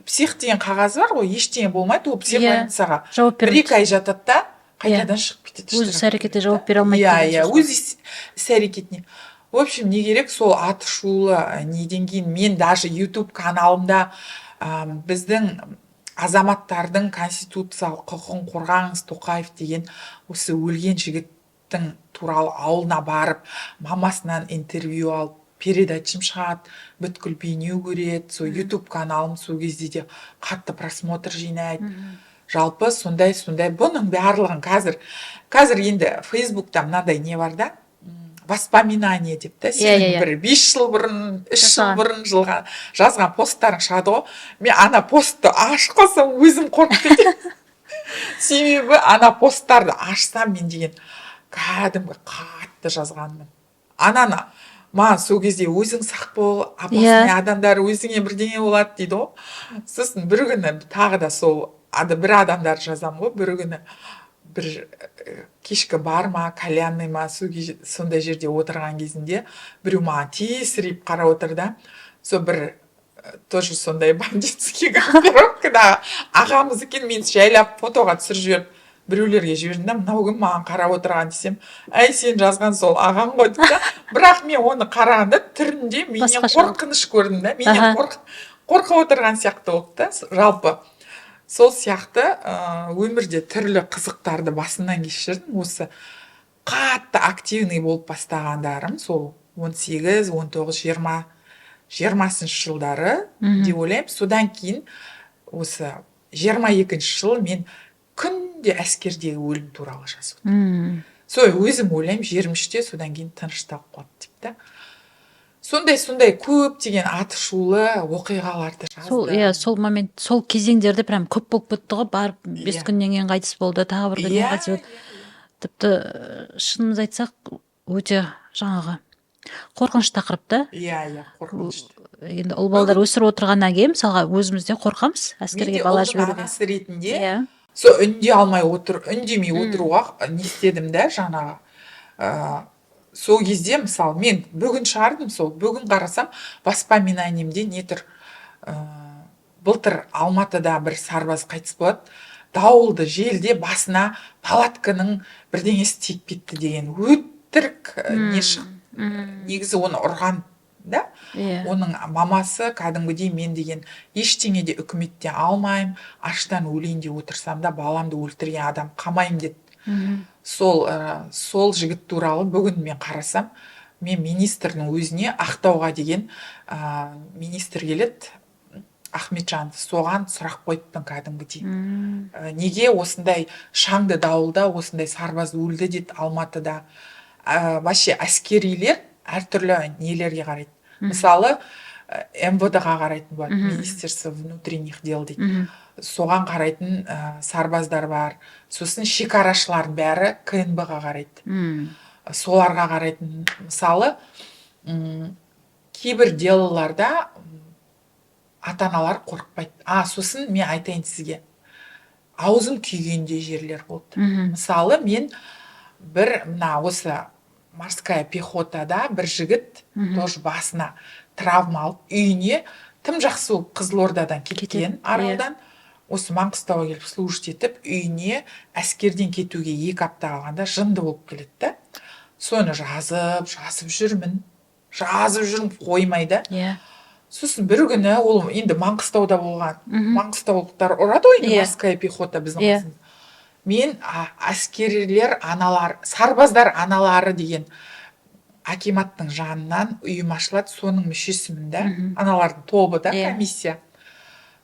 псих деген қағазы бар ғой, ештеңе болмайды, ол психбольницаға Жауап бір бермейді. екі ай жатады да, қайтадан шығып кетеді. Өз Штраф. іс әрекетіне жауап бере алмайды Иә. деген Иә. сөз ғой. Өз іс әрекетіне. В общем, не керек, сол аты шулы неден кейін мен даже YouTube каналымда «Біздің азаматтардың конституциялық құқығын қорғаңыз, Тоқаев» деген, осы өлген жігіттің туралы ауылына барып, мамасынан интервью алып, передачам шығады, бүткіл Бейнеу көреді. Сол YouTube каналым сол кезде де қатты просмотр жинайды. Жалпы сондай сондай бұның барлығын қазір енді Фейсбукта мынандай не бар да, воспоминание деп та, сенің иә, иә. бір 5 жыл бұрын, 3 жыл Жасаған. бұрын жылға жазған посттарың шығады ғой. Мен ана постты ашып қалсам, өзім қорқып кетемін, себебі ана посттарды ашсам, мен деген кәдімгі қатты жазғанмын. Ананы маған сол кезде «Өзің сақ бол, опасный адамдар, өзіңе бірдеңе болады» дейді ғой. Сосын бір күні тағы да сол бір адамдарды жазамын ғой. Бір күні бір кешкі бар ма, кальянный ма, сол сондай жерде отырған кезімде біреу маған тесірейіп қарап отыр да. Сол бір тоже сондай бандитский группировкадағы ағамыз екен. Мен жайлап фотоға түсіріп жіберіп, біреулерге жібердім да, «Мынау кім маған қарап отырған?» десем, «Әй, сен жазған сол ағаң ғой» дейді да. Бірақ мен оны қарағанда, түрінде менен Басқаша. қорқыныш көрдім да, менен қорқып отырған сияқты болды да. Жалпы сол сияқты өмірде түрлі қызықтарды басымнан кешірдім. Осы қатты активный болып бастағандарым сол 18, 19, 20, 20-жылдары деп ойлаймын. Содан кейін осы 22-жыл мен күнде әскердегі өлім туралы жазып отырмын. Сол өзім ойлаймын, 23-те содан кейін тынышталып қалды деп та. Сондай сондай көптеген атышулы оқиғаларды жаздым. Сол, иә, сол момент, сол кезеңдерде прям көп болып кетті ғой. Барып 5 күннен кейін қайтыс болды, тағы бір күннен қайтыс болды. Тіпті шынымызды айтсақ, өте жаңағы қорқынышты тақырып та. Иә иә қорқынышты. Енді ұл балдар өсіріп отырғаннан кейін, мысалға, өзіміз де қорқамыз Мен әскерге де бала ұлдың жіберуге. анасы ретінде сол үндей алмай отыр, үндемей отыруға не істедім да жаңағы. Сол кезде, мысалы, мен бүгін шығардым, сол бүгін қарасам, воспоминаниемде не тұр, былтыр Алматыда бір сарбаз қайтыс болады, дауылды желде басына палатканың бірдеңесі тиіп кетті деген өтірік не шықты. Негізі оны ұрған да. Оның мамасы кәдімгідей «Мен деген ештеңе де үкіметтен алмаймын, аштан өлейін деп отырсам да, баламды өлтірген адам қамаймын» деді. Сол жігіт туралы бүгін мен қарасам, мен министрдің өзіне, Ақтауға деген министр келеді, Ахметжанов, соған сұрақ қойыппын кәдімгідей. Неге осындай шаңды дауылда осындай сарбаз өлді деді Алматыда. Вообще әскерилер әртүрлі нелерге қарайды. Мысалы, МВД ға қарайтын болады, Министерство внутренних дел дейді, соған қарайтын сарбаздар бар. Сосын шекарашылардың бәрі КНБ ға қарайды. Соларға қарайтын, мысалы, кейбір делоларда ата аналар қорықпайды. А сосын мен айтайын сізге, аузым күйген де жерлер болды. Мысалы, мен бір мына осы морская пехотада бір жігіт тоже басына травма алып, үйіне тым жақсы болып Қызылордадан кеткен, Кетеді, иә. Аралдан осы Маңғыстауға келіп служить етіп, үйіне әскерден кетуге 2 апта қалғанда жынды болып келеді да. Соны жазып жазып жүрмін, жазып жүрмін, қоймай да. Сосын бір күні ол енді Маңғыстауда болған. Маңғыстаулықтар ұрады ғой енді, морская пехота біздің қасымызда. Мен әскерилер аналар, сарбаздар аналары деген акиматтың жанынан ұйым ашылады, соның мүшесімін да. Аналардың тобы да, комиссия.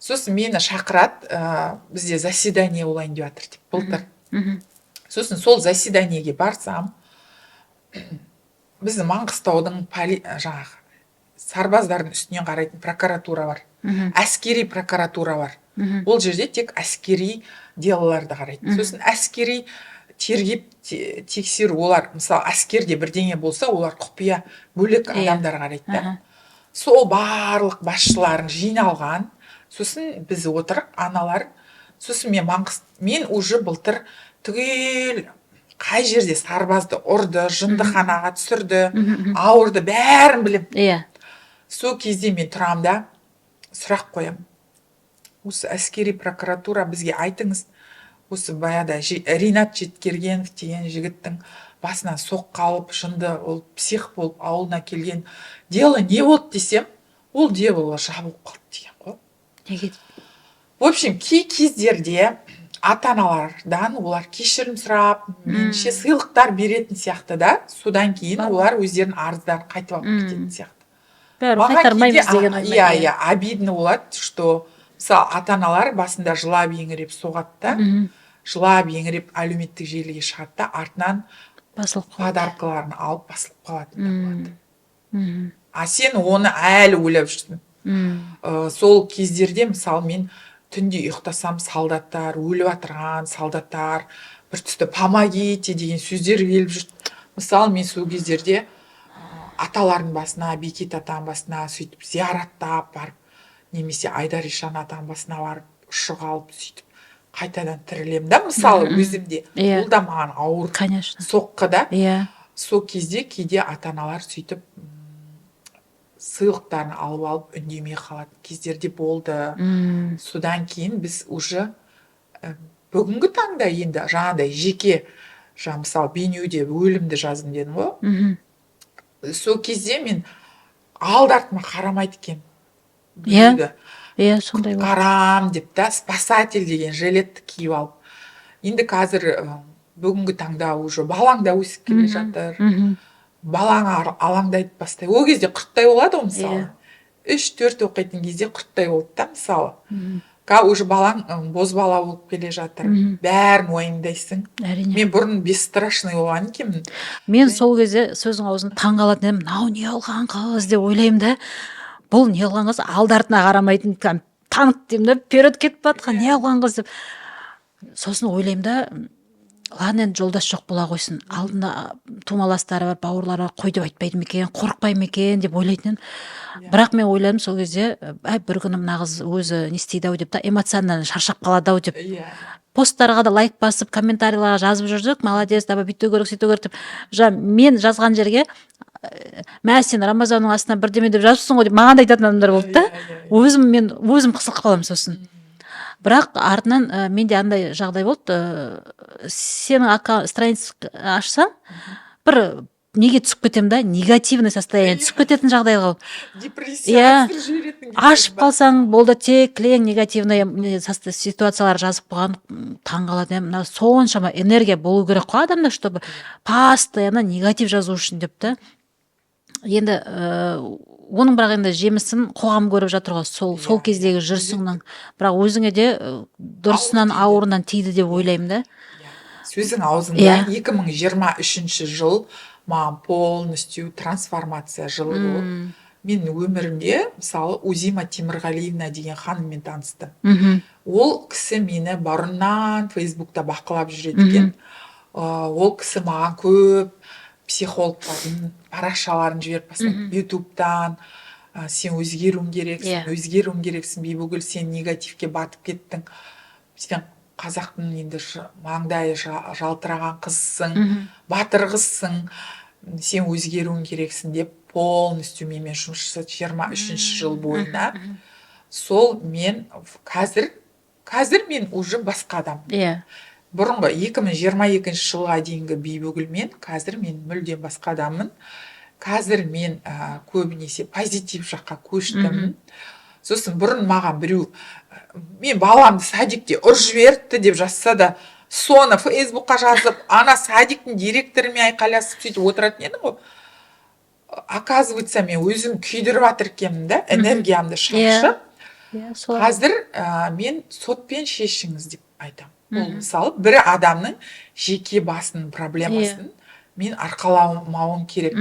Сосын мені шақырады, бізде заседание болайын деп жатыр деп, былтыр. Сосын сол заседаниеге барсам, біздің Маңғыстаудың жаңағы сарбаздардың үстінен қарайтын прокуратура бар, әскери прокуратура бар. Ол жерде тек әскери делоларды қарайды. Сосын әскери тергеп тексеру, олар, мысалы, әскерде бірдеңе болса, олар құпия, бөлек адамдар қарайды да. Сол барлық басшыларын жиналған. Сосын біз отырық, аналар. Сосын мен мен уже былтыр түгел қай жерде сарбазды ұрды, жындыханаға түсірді, ауырды, бәрін білем. Сол кезде мен тұрамын да, сұрақ қоямын: осы әскери прокуратура, бізге айтыңыз, осы баяғыда Ринат Жеткергенов деген жігіттің басынан соққы алып, жынды, ол псих болып ауылына келген дело не болды десем, ол дело жабылып қалды деген ғой. Неге? В общем, кей кездерде ата аналардан олар кешірім сұрап, меніңше, сыйлықтар беретін сияқты да. Содан кейін олар өздерінің арыздарын қайтып алып кететін сияқты. Бәрібір Маған қайтармаймыз кейде деген оймен. Иә, обидно болады, что, мысалы, ата аналар басында жылап еңіреп соғады да, жылап еңіреп әлеуметтік желіге шығады да, артынан басылып қалады. Подаркаларын алып, басылып қалатын да болады. А сен оны әлі ойлап жүрсің. Сол кездерде, мысалы, мен түнде ұйықтасам, солдаттар өліп жатырған, солдаттар бір түсті, «помогите» деген сөздер келіп жүрді. Мысалы, мен сол кездерде аталардың басына, Бекет атаның басына сөйтіп зияраттап барып, немесе Айдар ишан атаның басына барып, ұшық алып, сөйтіп қайтадан тірілемін да, мысалы, өзімде. Ол да маған ауыр соққы да. Сол кезде кейде ата аналар сөйтіп сыйлықтарын алып алып, үндемей қалатын кездер де болды. Содан кейін біз уже бүгінгі таңда енді жаңағыдай жеке, жаңа, мысалы, Бейнеуде өлімді жаздым дедім ғой. Сол кезде мен алды артыма қарамайды екенмін. Біреуді Иә, сондай болады. құтқарам деп та, спасатель деген жилетті киіп алып. Енді қазір, бүгінгі таңда уже балаң да өсіп келе жатыр. Балаң алаңдайды бастайды. Ол кезде құрттай болады ғой, мысалы. 3-4 оқитын кезде құрттай болды да, мысалы. Қазір уже балаң бозбала болып келе жатыр. Бәрін уайымдайсың. Мен бұрын бесстрашный болған екенмін. Мен сол кезде, сөзің аузын, таң қалатын едім, мынау не қылған қыз деп ойлаймын да. Бұл не қылған қыз, алды артына қарамайтын, кәдімгі танк деймін да, вперед кетіп бара жатқан не қылған қыз деп. Сосын ойлаймын да, ладно, енді жолдас жоқ бола қойсын, алдында тумаластары бар, бауырлары бар, қой деп айтпайды ма екен, қорықпай ма екен деп ойлайтын едім. Бірақ мен ойладым сол кезде, әй, бір күні мына қыз өзі не істейді ау деп та, эмоционально шаршап қалады ау деп. Посттарға да лайк басып, комментарийларға жазып жүрдік, молодец, давай, бүйту керек, сөйту керек деп. Жаңа мен жазған жерге мә, сен Рамазанның астына бірдеме деп жазыпсың ғой деп маған да айтатын адамдар болды да. Иә, иә, иә. Өзім, мен өзім қысылып қаламын сосын. Бірақ артынан менде андай жағдай болды, сенің страница ашсам, бір неге түсіп кетемін да, негативный состояние түсіп кететін жағдайға. Депрессияға түсіріп жіберетін кездер Ашып бар. қалсаң болды, тек кілең негативный ситуациялар жазып қойған. Таң қалатын едім, мына соншама энергия болу керек қой адамда, чтобы постоянно негатив жазу үшін деп та. Енді оның бірақ енді жемісін қоғам көріп жатыр ғой сол кездегі жүрісіңнің, бірақ өзіңе де дұрысынан, Ауыр тиді. ауырынан тиді деп ойлаймын да. Сөзің аузыңда. 2023 жыл маған полностью трансформация жылы болды. Мен өмірімде, мысалы, Узима Темірғалиевна деген ханыммен таныстым. Ол кісі мені бұрыннан Фейсбукта бақылап жүреді екен. Ол кісі маған көп психологтардың парақшаларын жіберіп бастады Ютубтан. Сен өзгеруің керексің, өзгеруің керексің, Бибігүл, сен негативке батып кеттің, сен қазақтың енді маңдайы жалтыраған қызсың, батыр қызсың, сен өзгеруің керексің деп полностью менімен жұмыс жасады 23-жыл бойына. Сол мен қазір мен уже басқа адаммын. Бұрынғы 2022 жылға дейінгі Бибігүл мен қазір мен мүлдем басқа адаммын. Қазір мен көбінесе позитив жаққа көштім. Сосын бұрын маған біреу мен баламды садикте ұрып жіберіпті деп жазса да, соны Фейсбукқа жазып, ана садиктің директорымен айқайласып, сөйтіп отыратын едім ғой. Оказывается, мен өзім күйдіріп жатыр екенмін да, энергиямды шашып. Иә, солай. Қазір мен сотпен шешіңіз деп айтамын. Ол, мысалы, бір адамның жеке басының проблемасын мен арқаламауым керек.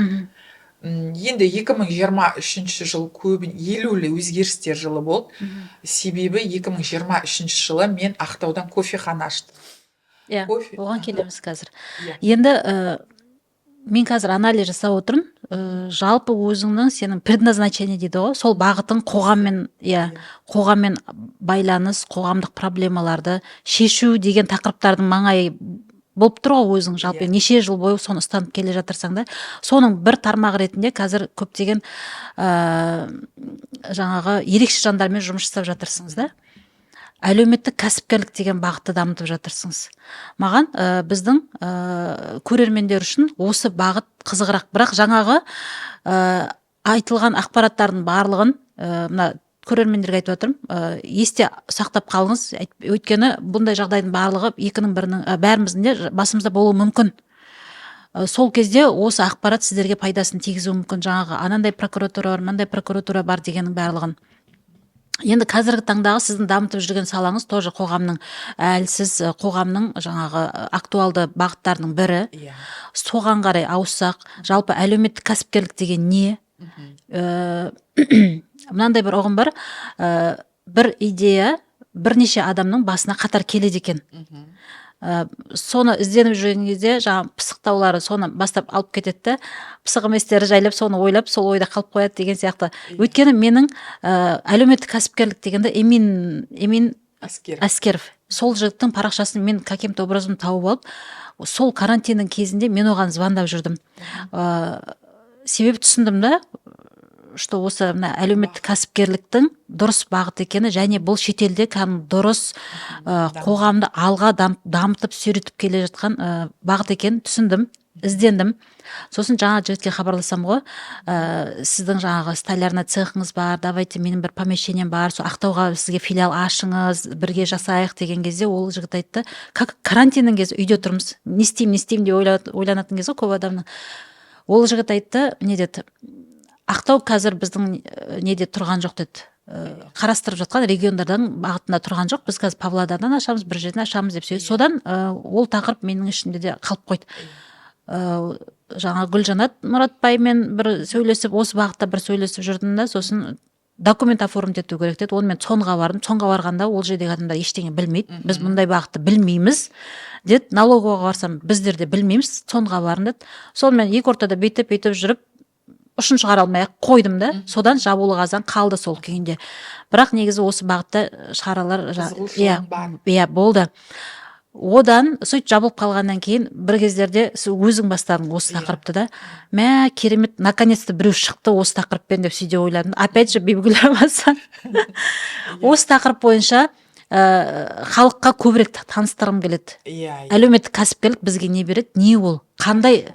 Енді 2023 жыл көбін елеулі өзгерістер жылы болды. Себебі 2023 жылы мен Ақтаудан кофехана аштым. Иә, Кофе. оған келеміз қазір. Иә. Енді мен қазір анализ жасап отырмын. Жалпы өзіңнің, сенің предназначение дейді ғой, сол бағытың қоғаммен, иә, қоғаммен байланыс, қоғамдық проблемаларды шешу деген тақырыптардың маңайы болып тұр ғой өзің жалпы. Неше жыл бойы соны ұстанып келе жатырсың да, соның бір тармағы ретінде қазір көптеген жаңағы ерекше жандармен жұмыс жасап жатырсыңыз да, әлеуметтік кәсіпкерлік деген бағытты дамытып жатырсыңыз. Маған біздің көрермендер үшін осы бағыт қызығырақ, бірақ жаңағы айтылған ақпараттардың барлығын мына көрермендерге айтып жатырмын, есте сақтап қалыңыз. Өйткені бұндай жағдайдың барлығы екінің бірінің, бәріміздің де басымызда болуы мүмкін. Сол кезде осы ақпарат сіздерге пайдасын тигізуі мүмкін, жаңағы анандай прокуратура бар, мынандай прокуратура бар дегеннің барлығын. Енді қазіргі таңдағы сіздің дамытып жүрген салаңыз тоже қоғамның әлсіз, қоғамның жаңағы актуалды бағыттарының бірі. Соған қарай ауыссақ, жалпы әлеуметтік кәсіпкерлік деген не? Мынандай бір ұғым бар: бір идея бірнеше адамның басына қатар келеді екен. Соны ізденіп жүрген кезде жаңағы пысықтаулары соны бастап алып кетеді да, пысық еместері жайлап соны ойлап, сол ойда қалып қояды деген сияқты. Өйткені менің әлеуметтік кәсіпкерлік дегенде Эмин Әскер. Әскеров, сол жігіттің парақшасын мен каким-то образом тауып алып, сол карантиннің кезінде мен оған звондап жүрдім. Себебі түсіндім да, что осы мына әлеуметтік кәсіпкерліктің дұрыс бағыт екені және бұл шетелде кәдімгі дұрыс, қоғамды алға дамытып, сүйретіп келе жатқан бағыт екенін түсіндім, іздендім. Сосын жаңа жігітке хабарласам ғой: Сіздің жаңағы столярный цехыңыз бар, давайте, менің бір помещением бар, сол Ақтауға сізге филиал ашыңыз, бірге жасайық», — деген кезде ол жігіт айтты, как карантиннің кезі, үйде тұрмыз, не істеймін, не істеймін деп ойланатын кез ғой көп адамның. Ол жігіт айтты, не деді: «Ақтау қазір біздің неде тұрған жоқ», — деді. Қарастырып жатқан региондардан бағытында тұрған жоқ, біз қазір Павлодардан ашамыз, бір жерден ашамыз деп. Содан ол тақырып менің ішімде де қалып қойды. Жаңа Гүлжанат Мұратбаймен бір сөйлесіп, осы бағытта бір сөйлесіп жүрдім да, сосын документ оформить ету керек деді. Онымен ЦОНға бардым. ЦОНға барғанда ол жердегі адамдар ештеңе білмейді, «Біз мұндай бағытты білмейміз», — деді. Налоговыйға барсам, «Біздер де білмейміз, ЦОНға барың», — деді. Сонымен екі ортада бүйтіп бүйтіп жүріп, ұшын шығара алмай ақ қойдым да, содан жабулы қазан қалды сол күйінде. Бірақ негізі осы бағытта шаралар Қызығушылығың бар. Иә, болды. Одан сөйтіп жабылып қалғаннан кейін бір кездерде сіз өзің бастадың осы тақырыпты да. Мә, керемет, наконец-то біреу шықты осы тақырыппен деп сөйте ойладым. Опять же Бибігүл Рамазан. Осы тақырып бойынша халыққа көбірек таныстырғым келеді. Иә иә. Әлеуметтік кәсіпкерлік бізге не береді, не ол, қандай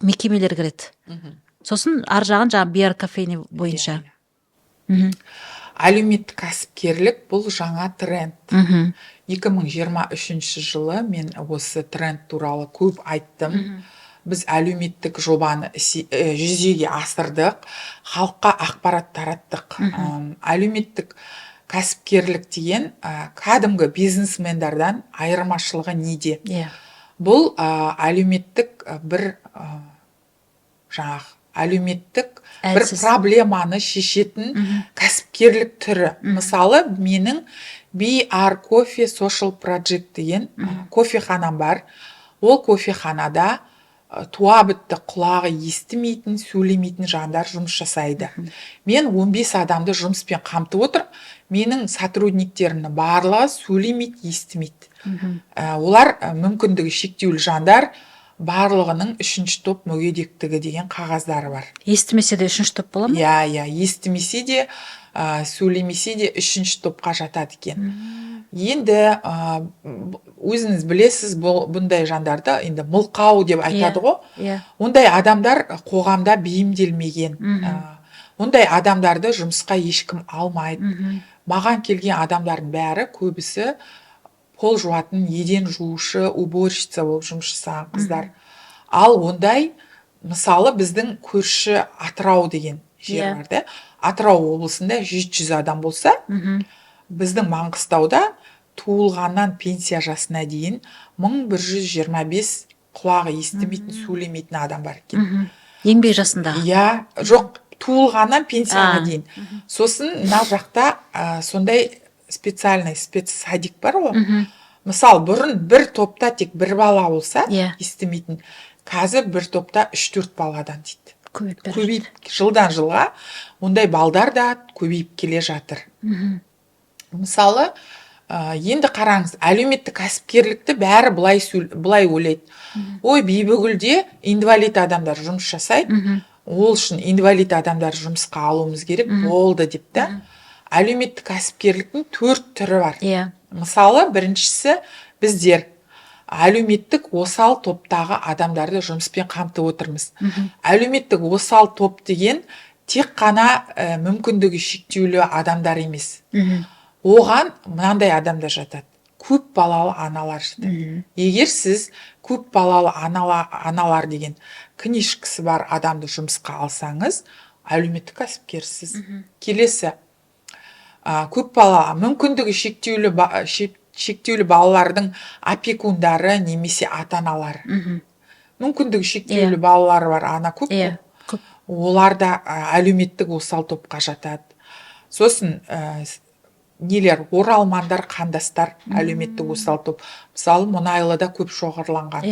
мекемелер кіреді, сосын ар жағын жаңағы биар кофейня бойынша. Иә, иә. Әлеуметтік кәсіпкерлік — бұл жаңа тренд. 2023 жылы мен осы тренд туралы көп айттым. Біз әлеуметтік жобаны жүзеге асырдық, халыққа ақпарат тараттық. Әлеуметтік кәсіпкерлік деген кәдімгі бизнесмендардан айырмашылығы неде? Бұл әлеуметтік бір жаңағы әлеуметтік бір Әлсіз. проблеманы шешетін кәсіпкерлік түрі. Мысалы, менің BR Coffee Social Project деген кофеханам бар. Ол кофеханада туа бітті құлағы естімейтін, сөйлемейтін жандар жұмыс жасайды. Мен 15 адамды жұмыспен қамтып отырмын. Менің сотрудниктерімнің барлығы сөйлемейді, естімейді. Олар мүмкіндігі шектеулі жандар, барлығының үшінші топ мүгедектігі деген қағаздары бар. Естімесе де үшінші топ бола ма? Иә, естімесе де, сөйлемесе де үшінші топқа жатады екен. Енді өзіңіз білесіз, бұл бұндай жандарды енді мылқау деп айтады ғой. Ондай адамдар қоғамда бейімделмеген. Ондай адамдарды жұмысқа ешкім алмайды. Маған келген адамдардың бәрі, көбісі пол жуатын, еден жуушы, уборщица болып жұмыс жасаған қыздар. Ал ондай, мысалы, біздің көрші Атырау деген жер бар да, Атырау облысында 700 адам болса, біздің Маңғыстауда туылғаннан пенсия жасына дейін 1125 құлағы естімейтін, сөйлемейтін адам бар екен. Еңбек жасындағы. Иә, жоқ, туылғаннан пенсияға дейін. Сосын мына жақта сондай специальный спецсадик бар ғой. Мысалы, бұрын бір топта тек бір бала болса, естімейтін, қазір бір топта үш төрт баладан дейді. Көбейіп бара. Көбейіп, жылдан жылға ондай балдар да көбейіп келе жатыр. Мысалы, енді қараңыз, әлеуметтік кәсіпкерлікті бәрі былай ойлайды: ой, Бибігүлде инвалид адамдар жұмыс жасайды, ол үшін инвалид адамдар жұмысқа алуымыз керек болды деп та. Әлеуметтік кәсіпкерліктің төрт түрі бар. Мысалы, біріншісі: біздер әлеуметтік осал топтағы адамдарды жұмыспен қамтып отырмыз. Әлеуметтік осал топ деген тек қана мүмкіндігі шектеулі адамдар емес. Оған мынандай адамдар жатады: көп балалы аналар жатады. Егер сіз көп балалы аналар деген книжкасы бар адамды жұмысқа алсаңыз, әлеуметтік кәсіпкерсіз. Келесі, көп бала, мүмкіндігі шектеулі балалардың опекундары немесе ата аналары. Мүмкіндігі шектеулі балалары бар ана көп қой. Көп. Олар да әлеуметтік осал топқа жатады. Сосын нелер, оралмандар, қандастар, әлеуметтік осал топ. Мысалы, Мұнайлыда көп шоғырланған.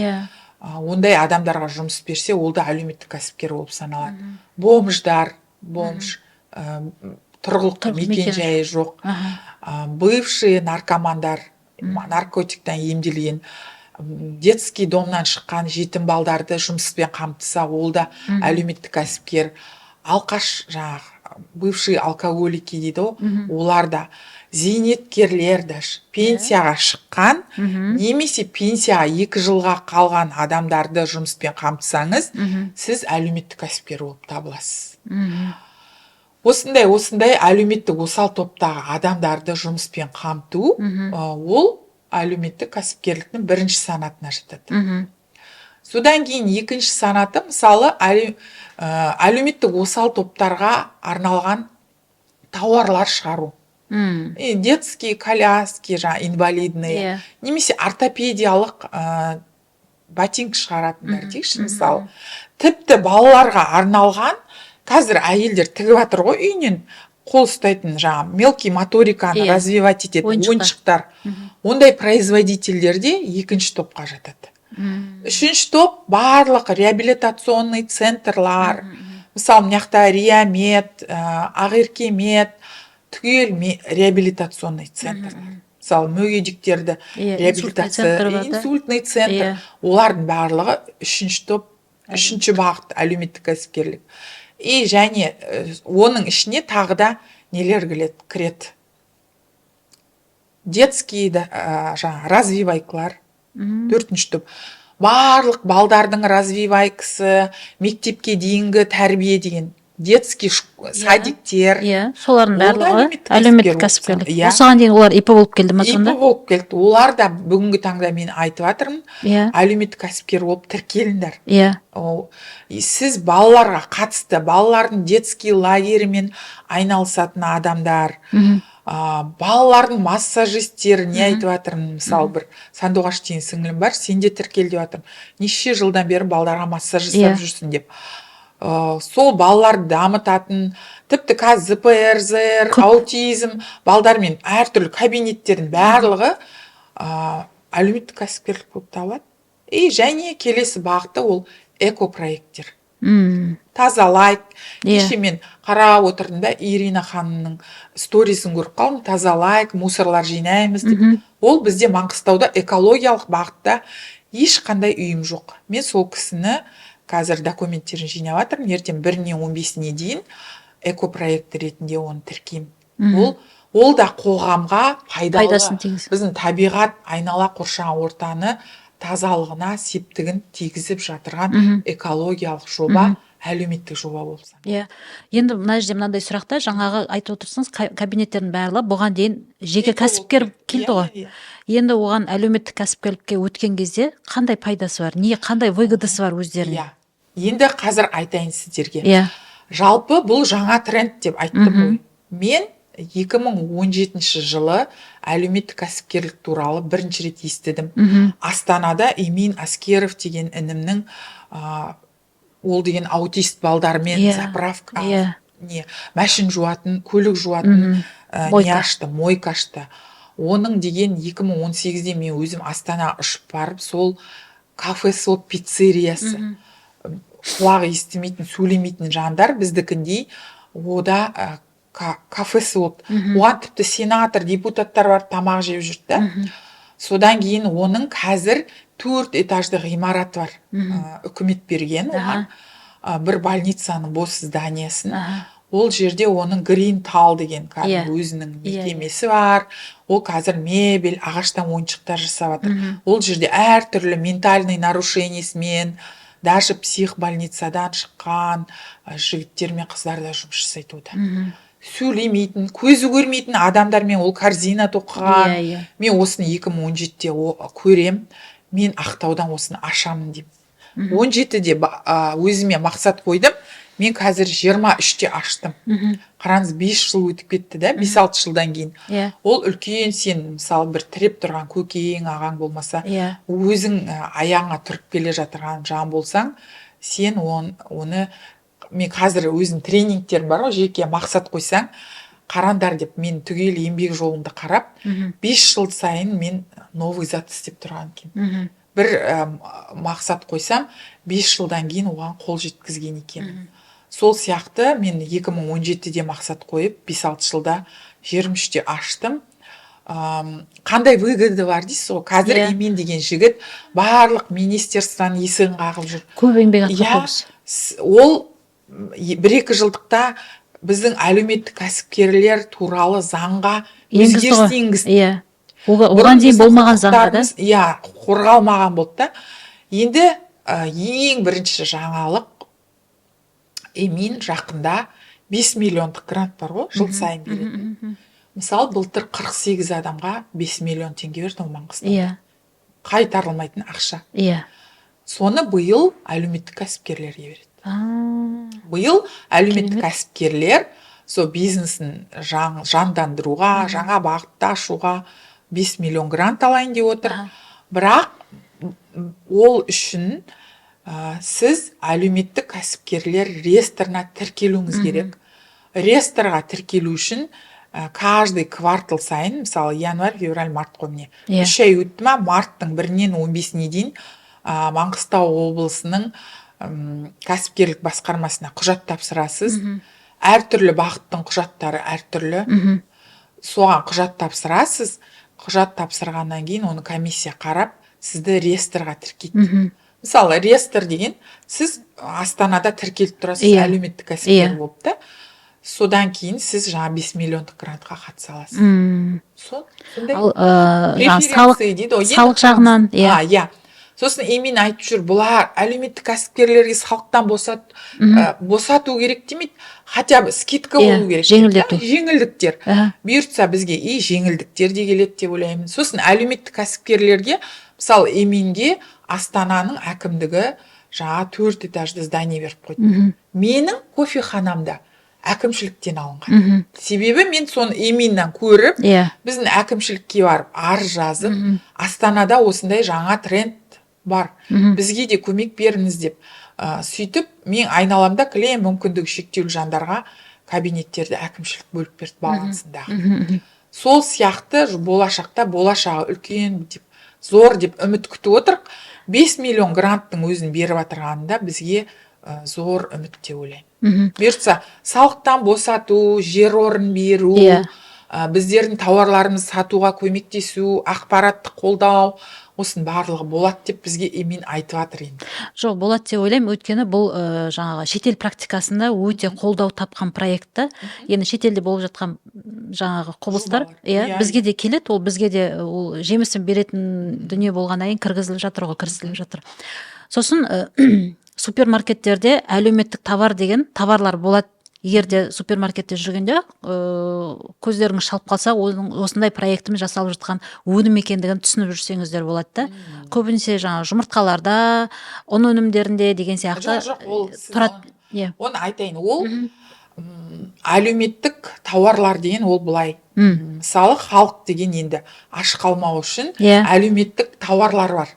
Ондай адамдарға жұмыс берсе, ол да әлеуметтік кәсіпкер болып саналады. Бомждар, бомж, тұрғылықты Тұрғылықты мекен мекен жайы жоқ, бывшие наркомандар, наркотиктен емделген, детский домнан шыққан жетім балдарды жұмыспен қамтыса, ол да әлеуметтік кәсіпкер. Алқаш, жаңағы бывшие алкоголики дейді ғой, олар да. Зейнеткерлер, даже пенсияға шыққан немесе пенсияға 2 жылға қалған адамдарды жұмыспен қамтысаңыз, сіз әлеуметтік кәсіпкер болып табыласыз. Осындай әлеуметтік осал топтағы адамдарды жұмыспен қамту, ол әлеуметтік кәсіпкерліктің бірінші санатына жатады. Содан кейін екінші санаты, мысалы, әлеуметтік осал топтарға арналған тауарлар шығару. И детские коляски, жаңағы инвалидные, немесе ортопедиялық ботинка шығаратындар дейікші, мысалы. Тіпті балаларға арналған қазір әйелдер тігіп жатыр ғой үйінен, қол ұстайтын, жаңағы мелкий моториканы развивать ететін Ойыншықтар. ойыншықтар. Ондай производительдер де екінші топқа жатады. Үшінші топ: барлық реабилитационный центрлар. Мысалы, мына жақта Реамед, Ақеркемед, түгел реабилитационный центрлар. Мысалы, мүгедектерді Иә, инсультный реабилитация, центр бар да? инсультный центр. Олардың барлығы үшінші топ, үшінші бағыт әлеуметтік кәсіпкерлік. И және оның ішіне тағы да нелер кіреді? Детский да, жаңағы развивайкалар. Төртінші топ: барлық балдардың развивайкасы, мектепке дейінгі тәрбие деген детский садиктер. Иә, солардың Ол да барлығы әлеуметтік әлеуметтік кәсіпкер болып кәсіпкерлік. саналады. Иә. Осыған дейін олар ИП болып келді ма ИП сонда? болып келді. Олар да бүгінгі таңда мен айтып жатырмын, әлеуметтік кәсіпкер болып тіркеліңдер. И сіз балаларға қатысты, балалардың детский лагерімен айналысатын адамдар, балалардың массажисттері, не айтып жатырмын, мысалы, бір Сандуғаш деген сіңілім бар, сен де тіркел деп жатырмын, неше жылдан бері балдарға массаж жасап жүрсің деп. Сол балаларды дамытатын, тіпті қазір ЗПР, ЗР, Көп. аутизм балдармен әртүрлі кабинеттердің барлығы әлеуметтік кәсіпкерлік болып табылады. И және келесі бағыты ол экопроекттер. Тазалайық. Кеше мен қарап отырдым да, Ирина ханымның сторисін көріп қалдым, тазалайық, мусорлар жинаймыз деп. Ол бізде Маңғыстауда экологиялық бағытта ешқандай ұйым жоқ. Мен сол кісіні қазір документтерін жинап жатырмын, ертең 1-іне 15-іне дейін экопроект ретінде оны тіркеймін. Ол да қоғамға пайдалы, Пайдасын тигізеді. біздің табиғат, айнала қоршаған ортаны тазалығына септігін тигізіп жатырған экологиялық жоба, әлеуметтік жоба болып саналады. Иә, енді мына жерде мынандай сұрақ та: жаңағы айтып отырсыңыз, кабинеттердің барлығы бұған дейін жеке ИП болып кәсіпкер келді. келді ғой. Иә. Енді оған әлеуметтік кәсіпкерлікке өткен кезде қандай пайдасы бар, не қандай выгодасы бар өздеріне? Иә, енді қазір айтайын сіздерге. Жалпы бұл жаңа тренд деп айттым ғой. Мен 2017 жылы әлеуметтік кәсіпкерлік туралы бірінші рет естідім. Астанада Эмин Аскеров деген інімнің Ол деген аутист балдармен заправка, не, мәшін жуатын, көлік жуатын, не Мойка. ашты, мойка ашты. Оның деген 2018-де мен өзім Астана ұшып барып, сол кафе, сол пиццериясы, құлағы естімейтін, сөйлемейтін жандар біздікіндей ода кафесі болды. Оған тіпті сенатор, депутаттар барып тамақ жеп жүрді да. Содан кейін оның қазір төрт этажды ғимараты бар. Үкімет берген оған бір больницаның бос зданиясын. Ол жерде оның Грин Тал деген кәдімгі өзінің мекемесі бар. Ол қазір мебель, ағаштан ойыншықтар жасап жатыр. Ол жерде әртүрлі ментальный нарушениесімен, даже психбольницадан шыққан жігіттер мен қыздар да жұмыс жасайды ода. Сөйлемейтін, көзі көрмейтін адамдармен ол корзина тоқыған. иә иә Мен осыны 2017-те көрем, мен Ақтаудан осыны ашамын деп. 17-де өзіме мақсат қойдым. Мен қазір 23-те аштым. Қараңыз, 5 жыл өтіп кетті да, 5-6 жылдан кейін. Ол үлкен, сен мысалы бір тіреп тұрған көкең, ағаң болмаса, өзің аяғыңа тұрып келе жатырған жан болсаң, сен оны, мен қазір өзім тренингтерім бар ғой, жеке мақсат қойсаң, қараңдар деп, мен түгел еңбек жолымды қарап, 5 жыл сайын мен новый зат істеп тұрған екенмін. Бір мақсат қойсам, 5 жылдан кейін оған қол жеткізген екенмін. Сол сияқты мен 2017-де мақсат қойып, 5-6 жылда 23-те аштым. Қандай выгода бар дейсіз ғой қазір? Имин деген жігіт барлық министерствоның есігін қағып жүр. Көп еңбек атқарды Иә. Ол кісі. Ол 1-2 жылдықта біздің әлеуметтік кәсіпкерлер туралы заңға Енгізді өзгеріс ғой. енгізді. Иә, Бұрын оған дейін біздің болмаған заңға да. құқықтарымыз, иә, қорғалмаған болды да. Енді ең бірінші жаңалық: Эмин жақында 5 миллиондық грант бар ғой, жыл сайын беретін. Мысалы, былтыр 48 адамға 5 миллион теңге берді ол Маңғыстау. Қайтарылмайтын ақша. Соны биыл әлеуметтік кәсіпкерлерге береді. Биыл әлеуметтік кәсіпкерлер сол бизнесін жандандыруға, жаңа бағытта ашуға 5 миллион грант алайын деп отыр. Бірақ ол үшін сіз әлеуметтік кәсіпкерлер реестріне тіркелуіңіз керек. Реестрға тіркелу үшін каждый квартал сайын, мысалы, январь, февраль, март қой, міне, 3 ай өтті ма, марттың 1-інен 15-іне дейін Маңғыстау облысының кәсіпкерлік басқармасына құжат тапсырасыз. Әртүрлі бағыттың құжаттары әртүрлі. Соған құжат тапсырасыз. Құжат тапсырғаннан кейін оны комиссия қарап, сізді реестрға тіркейді. Мысалы, реестр деген сіз Астанада тіркеліп тұрасыз әлеуметтік кәсіпкер болып та. Содан кейін сіз жаңа 5 миллиондық грантқа қатыса аласыз. Сондай Ал жаңағы салық преференция дейді ғой. Енді салық жағынан, иә. А, иә, сосын Эмин айтып жүр, бұлар әлеуметтік кәсіпкерлерге салықтан босату керек демейді, хотя бы скидка болу керек деп, жеңілдету. Да, жеңілдіктер. Бұйыртса, бізге и жеңілдіктер де келеді деп ойлаймын. Сосын әлеуметтік кәсіпкерлерге, мысалы, Эминге Астананың әкімдігі жаңа төрт этажды здание беріп қойды. Менің кофеханамда әкімшіліктен алынған. Себебі мен соны Эминнан көріп, біздің әкімшілікке барып арыз жазып, Астанада осындай жаңа тренд бар, бізге де көмек беріңіз деп. Сөйтіп мен айналамда кілең мүмкіндігі шектеулі жандарға кабинеттерді әкімшілік бөліп берді балансындағы. мхм, мхм. Сол сияқты болашақта, болашағы үлкен деп, зор деп үміт күтіп отырық. 5 миллион гранттың өзін беріп жатырғанында бізге зор үміт деп ойлаймын. Бұйыртса, салықтан босату, жер орын беру, біздердің тауарларымызды сатуға көмектесу, ақпараттық қолдау, осының барлығы болады деп бізге Эмин айтып жатыр енді. Жоқ, болады деп ойлаймын, өйткені бұл жаңағы шетел практикасында өте қолдау тапқан проект та. Енді шетелде болып жатқан жаңағы құбылыстар Жобалар. Бізге де келеді, ол бізге де ол жемісін беретін дүние болғаннан кейін кіргізіліп жатыр ғой, кіргізіліп жатыр. Сосын супермаркеттерде әлеуметтік товар деген товарлар болады. Егер де супермаркетте жүргенде көздеріңіз шалып қалса, оның осындай проектімен жасалып жатқан өнім екендігін түсініп жүрсеңіздер болады да. Көбінесе жаңағы жұмыртқаларда, ұн өнімдерінде деген сияқты Жоқ, жоқ, ол сіз тұрады, иә. Оны айтайын, ол әлеуметтік тауарлар деген ол былай. Мысалы, халық деген енді аш қалмау үшін әлеуметтік тауарлар бар.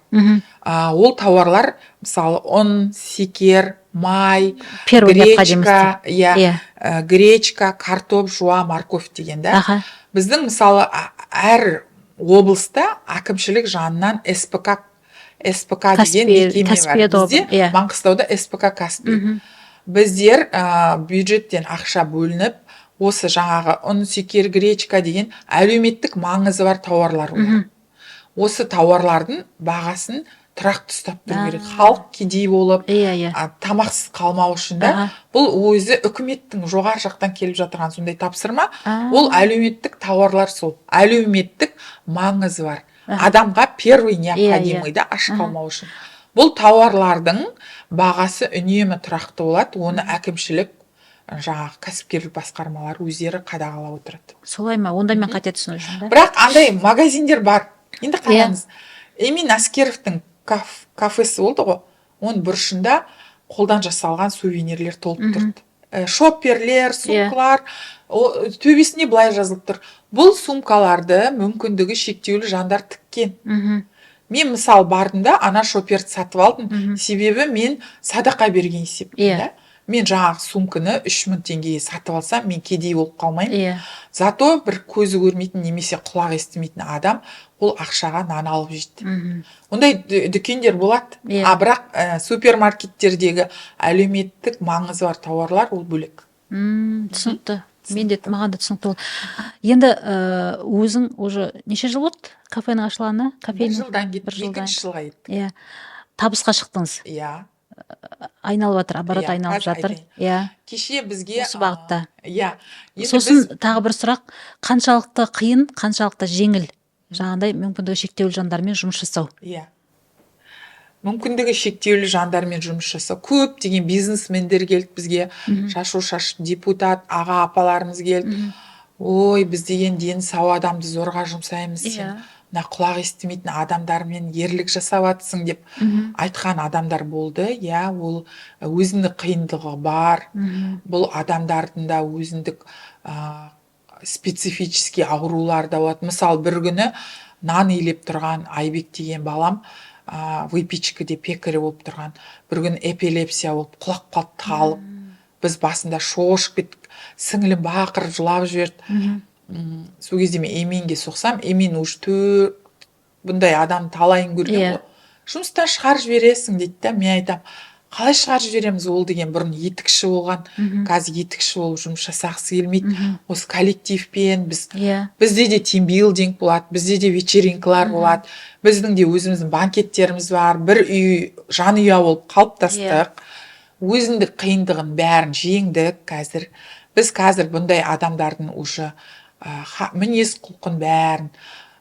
Ол тауарлар, мысалы, ұн, секер, май, Первый необходимости. гречка, иә, гречка, картоп, жуа, морковь деген да. Біздің, мысалы, әр облыста әкімшілік жанынан СПК, СПК деген Каспий, мекеме бар. Каспий Бізде иә. Маңғыстауда СПК Каспий. Біздер бюджеттен ақша бөлініп, осы жаңағы ұн, секер, гречка деген әлеуметтік маңызы бар тауарлар олар. Осы тауарлардың бағасын тұрақты ұстап тұру керек, халық кедей болып, иә иә тамақсыз қалмау үшін да. Бұл өзі үкіметтің жоғары жақтан келіп жатырған сондай тапсырма. Ол әлеуметтік тауарлар, сол әлеуметтік маңызы бар, адамға первый необходимый да, аш қалмау үшін. Бұл тауарлардың бағасы үнемі тұрақты болады. Оны әкімшілік, жаңағы кәсіпкерлік басқармалар өздері қадағалап отырады. Солай ма? Онда мен қате түсініп жүрмін да. Бірақ андай магазиндер бар енді, қараңыз, Эмин Әскеровтің кафесі болды ғой, оның бұрышында қолдан жасалған сувенирлер толып тұрды. Шопперлер, сумкалар. Төбесіне былай жазылып тұр: «Бұл сумкаларды мүмкіндігі шектеулі жандар тіккен». Мен, мысалы, бардым да, ана шопперді сатып алдым, себебі мен садақа берген есептеймін да. Мен жаңағы сумканы 3000 теңгеге сатып алсам, мен кедей болып қалмаймын. Зато бір көзі көрмейтін немесе құлағы естімейтін адам ол ақшаға нан алып жейді. Ондай дүкендер болады. А бірақ супермаркеттердегі әлеуметтік маңызы бар тауарлар, ол бөлек. Түсінікті. Мен де, маған да түсінікті болды. Енді өзің уже неше жыл болды кафенің ашылғанына? Бір Кофейня жылдан кетті. Бір жылдан. Екінші жылға кеттік. Иә, табысқа шықтыңыз. Иә. Айналып жатыр, оборот Иә, айналып қазір жатыр. айтайын. Кеше бізге Осы бағытта. Иә, енді Сосын біз тағы бір сұрақ: қаншалықты қиын, қаншалықты жеңіл жаңағыдай мүмкіндігі шектеулі жандармен жұмыс жасау? Иә, мүмкіндігі шектеулі жандармен жұмыс жасау, көптеген бизнесмендер келді бізге, шашу шашып депутат аға апаларымыз келді. «Ой, біз деген дені сау адамды зорға жұмсаймыз, сен мына құлақ естімейтін адамдармен ерлік жасап жатсың», – деп айтқан адамдар болды. Иә, ол өзіндік қиындығы бар. Бұл адамдардың да өзіндік специфический аурулары да болады. Мысалы, бір күні нан илеп тұрған Айбек деген балам, выпечкаде пекарь болып тұрған, бір күні эпилепсия болып құлап қалды, талып. Біз басында шошып кеттік, сіңілім бақырып жылап жіберді. Сол кезде мен Еменге соқсам, Емен уже бұндай адам талайын көрген ғой. «Жұмыстан шығарып жібересің», – дейді да. Мен айтамын: «Қалай шығарып жібереміз? Ол деген бұрын етікші болған, қазір етікші болып жұмыс жасағысы келмейді. Осы коллективпен біз, бізде де тимбилдинг болады, бізде де вечеринкалар болады, біздің де өзіміздің банкеттеріміз бар, бір үй жанұя болып қалыптастық». Өзіндік қиындығын бәрін жеңдік. Қазір біз, қазір бұндай адамдардың уже мінез құлқын бәрін,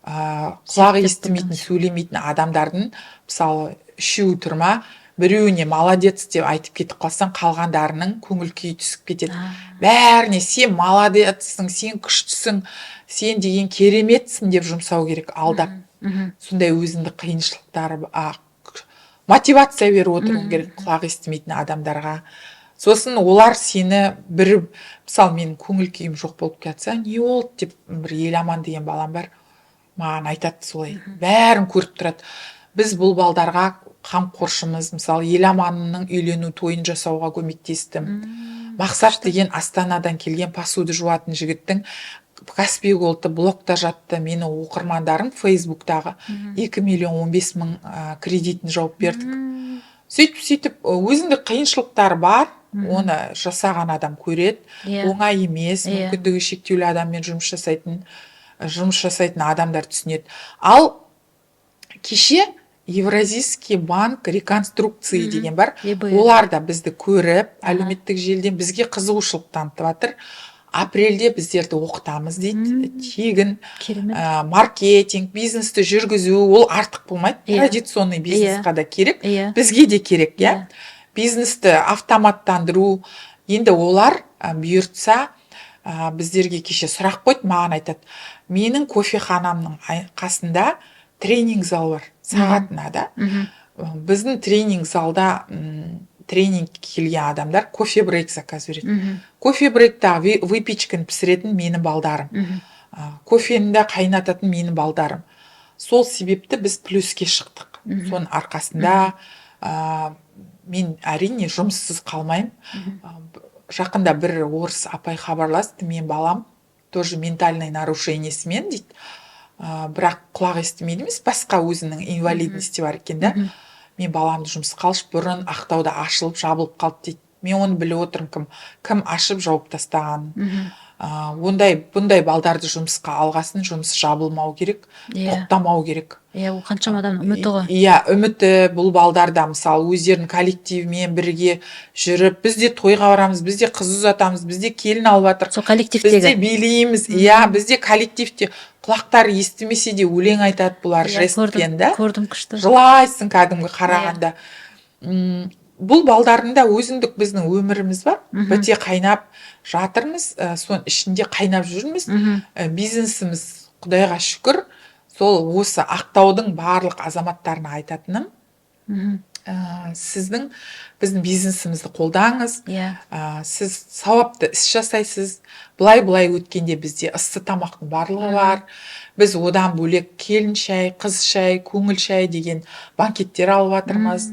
құлағы Зерттеп естімейтін, тұрдыңыз. сөйлемейтін адамдардың, мысалы, үшеуі тұр ма, біреуіне «молодец» деп айтып кетіп қалсаң, қалғандарының көңіл күйі түсіп кетеді. Бәріне «сен молодецсің, сен күштісің, сен деген кереметсің» деп жұмсау керек, алдап. Сондай өзіндік қиыншылықтары, мотивация беріп отыру керек құлақ естімейтін адамдарға. Сосын олар сені бір, мысалы, менің көңіл күйім жоқ болып кетсе, «Не болды?» деп, бір Еламан деген балам бар, маған айтады. Солай бәрін көріп тұрады. Біз бұл балдарға қамқоршымыз. Мысалы, Еламанның үйлену тойын жасауға көмектестім. Мақсат деген Астанадан келген посуда жуатын жігіттің Каспий Голды блокта жатты. Мені оқырмандарым Фейсбуктағы 2 миллион 15 мың кредитін жауып бердік. Сөйтіп, сөйтіп, өзіндік қиыншылықтары бар. Оны жасаған адам көреді, оңай емес. Мүмкіндігі шектеулі адаммен жұмыс жасайтын адамдар түсінеді. Ал кеше Евразийский банк реконструкции деген бар, ЕБР. олар да бізді көріп, әлеуметтік желіден бізге қызығушылық танытып жатыр. «Апрельде біздерді оқытамыз», – дейді, тегін. Керемет. Маркетинг, бизнесті жүргізу, ол артық болмайды. Традиционный бизнесқа да керек, бізге де керек, иә. Бизнесті автоматтандыру. Енді олар, бұйыртса, біздерге кеше сұрақ қойды. Маған айтады: «Менің кофеханамның қасында тренинг зал бар сағатына да. Біздің тренинг залда тренингке келген адамдар кофе брейк заказ береді. Кофе брейктағы выпечканы пісіретін менің балдарым, кофені де қайнататын менің балдарым. Сол себепті біз плюске шықтық. Соның арқасында мен, әрине, жұмыссыз қалмаймын. Жақында бір орыс апай хабарласты: «Мен балам тоже ментальный нарушение сімен», — дейді. Бірақ құлақ естімейді емес, басқа өзінің инвалидности бар екен да. «Мен баламды жұмысқа алшы, бұрын Ақтауда ашылып жабылып қалды», — дейді. Мен оны біліп отырмын, кім кім ашып жауып тастағанын. Ондай бұндай балдарды жұмысқа алғасын, жұмыс жабылмау керек, тоқтамау керек. Иә, ол қаншама адамның үміті ғой. Иә, үміті. Бұл балдар да, мысалы, өздерінің коллективімен бірге жүріп, біз де тойға барамыз, біз де қыз ұзатамыз, біз де келін алып жатырық. Сол Біз де коллективтегі. билейміз, иә, бізде коллективте құлақтары естімесе де, өлең айтады бұлар жестпен да. Көрдім, күшті. Жылайсың кәдімгі қарағанда. Бұл балдардың да өзіндік, біздің өміріміз бар. Біте қайнап жатырмыз, соның ішінде қайнап жүрміз. Бизнесіміз, құдайға шүкір. Сол осы Ақтаудың барлық азаматтарына айтатыным: сіздің біздің бизнесімізді қолдаңыз. Сіз сауапты іс жасайсыз. Былай былай өткенде бізде ыссы тамақтың барлығы бар. Біз одан бөлек келін шай, қыз шай, көңіл шай деген банкеттер алып жатырмыз.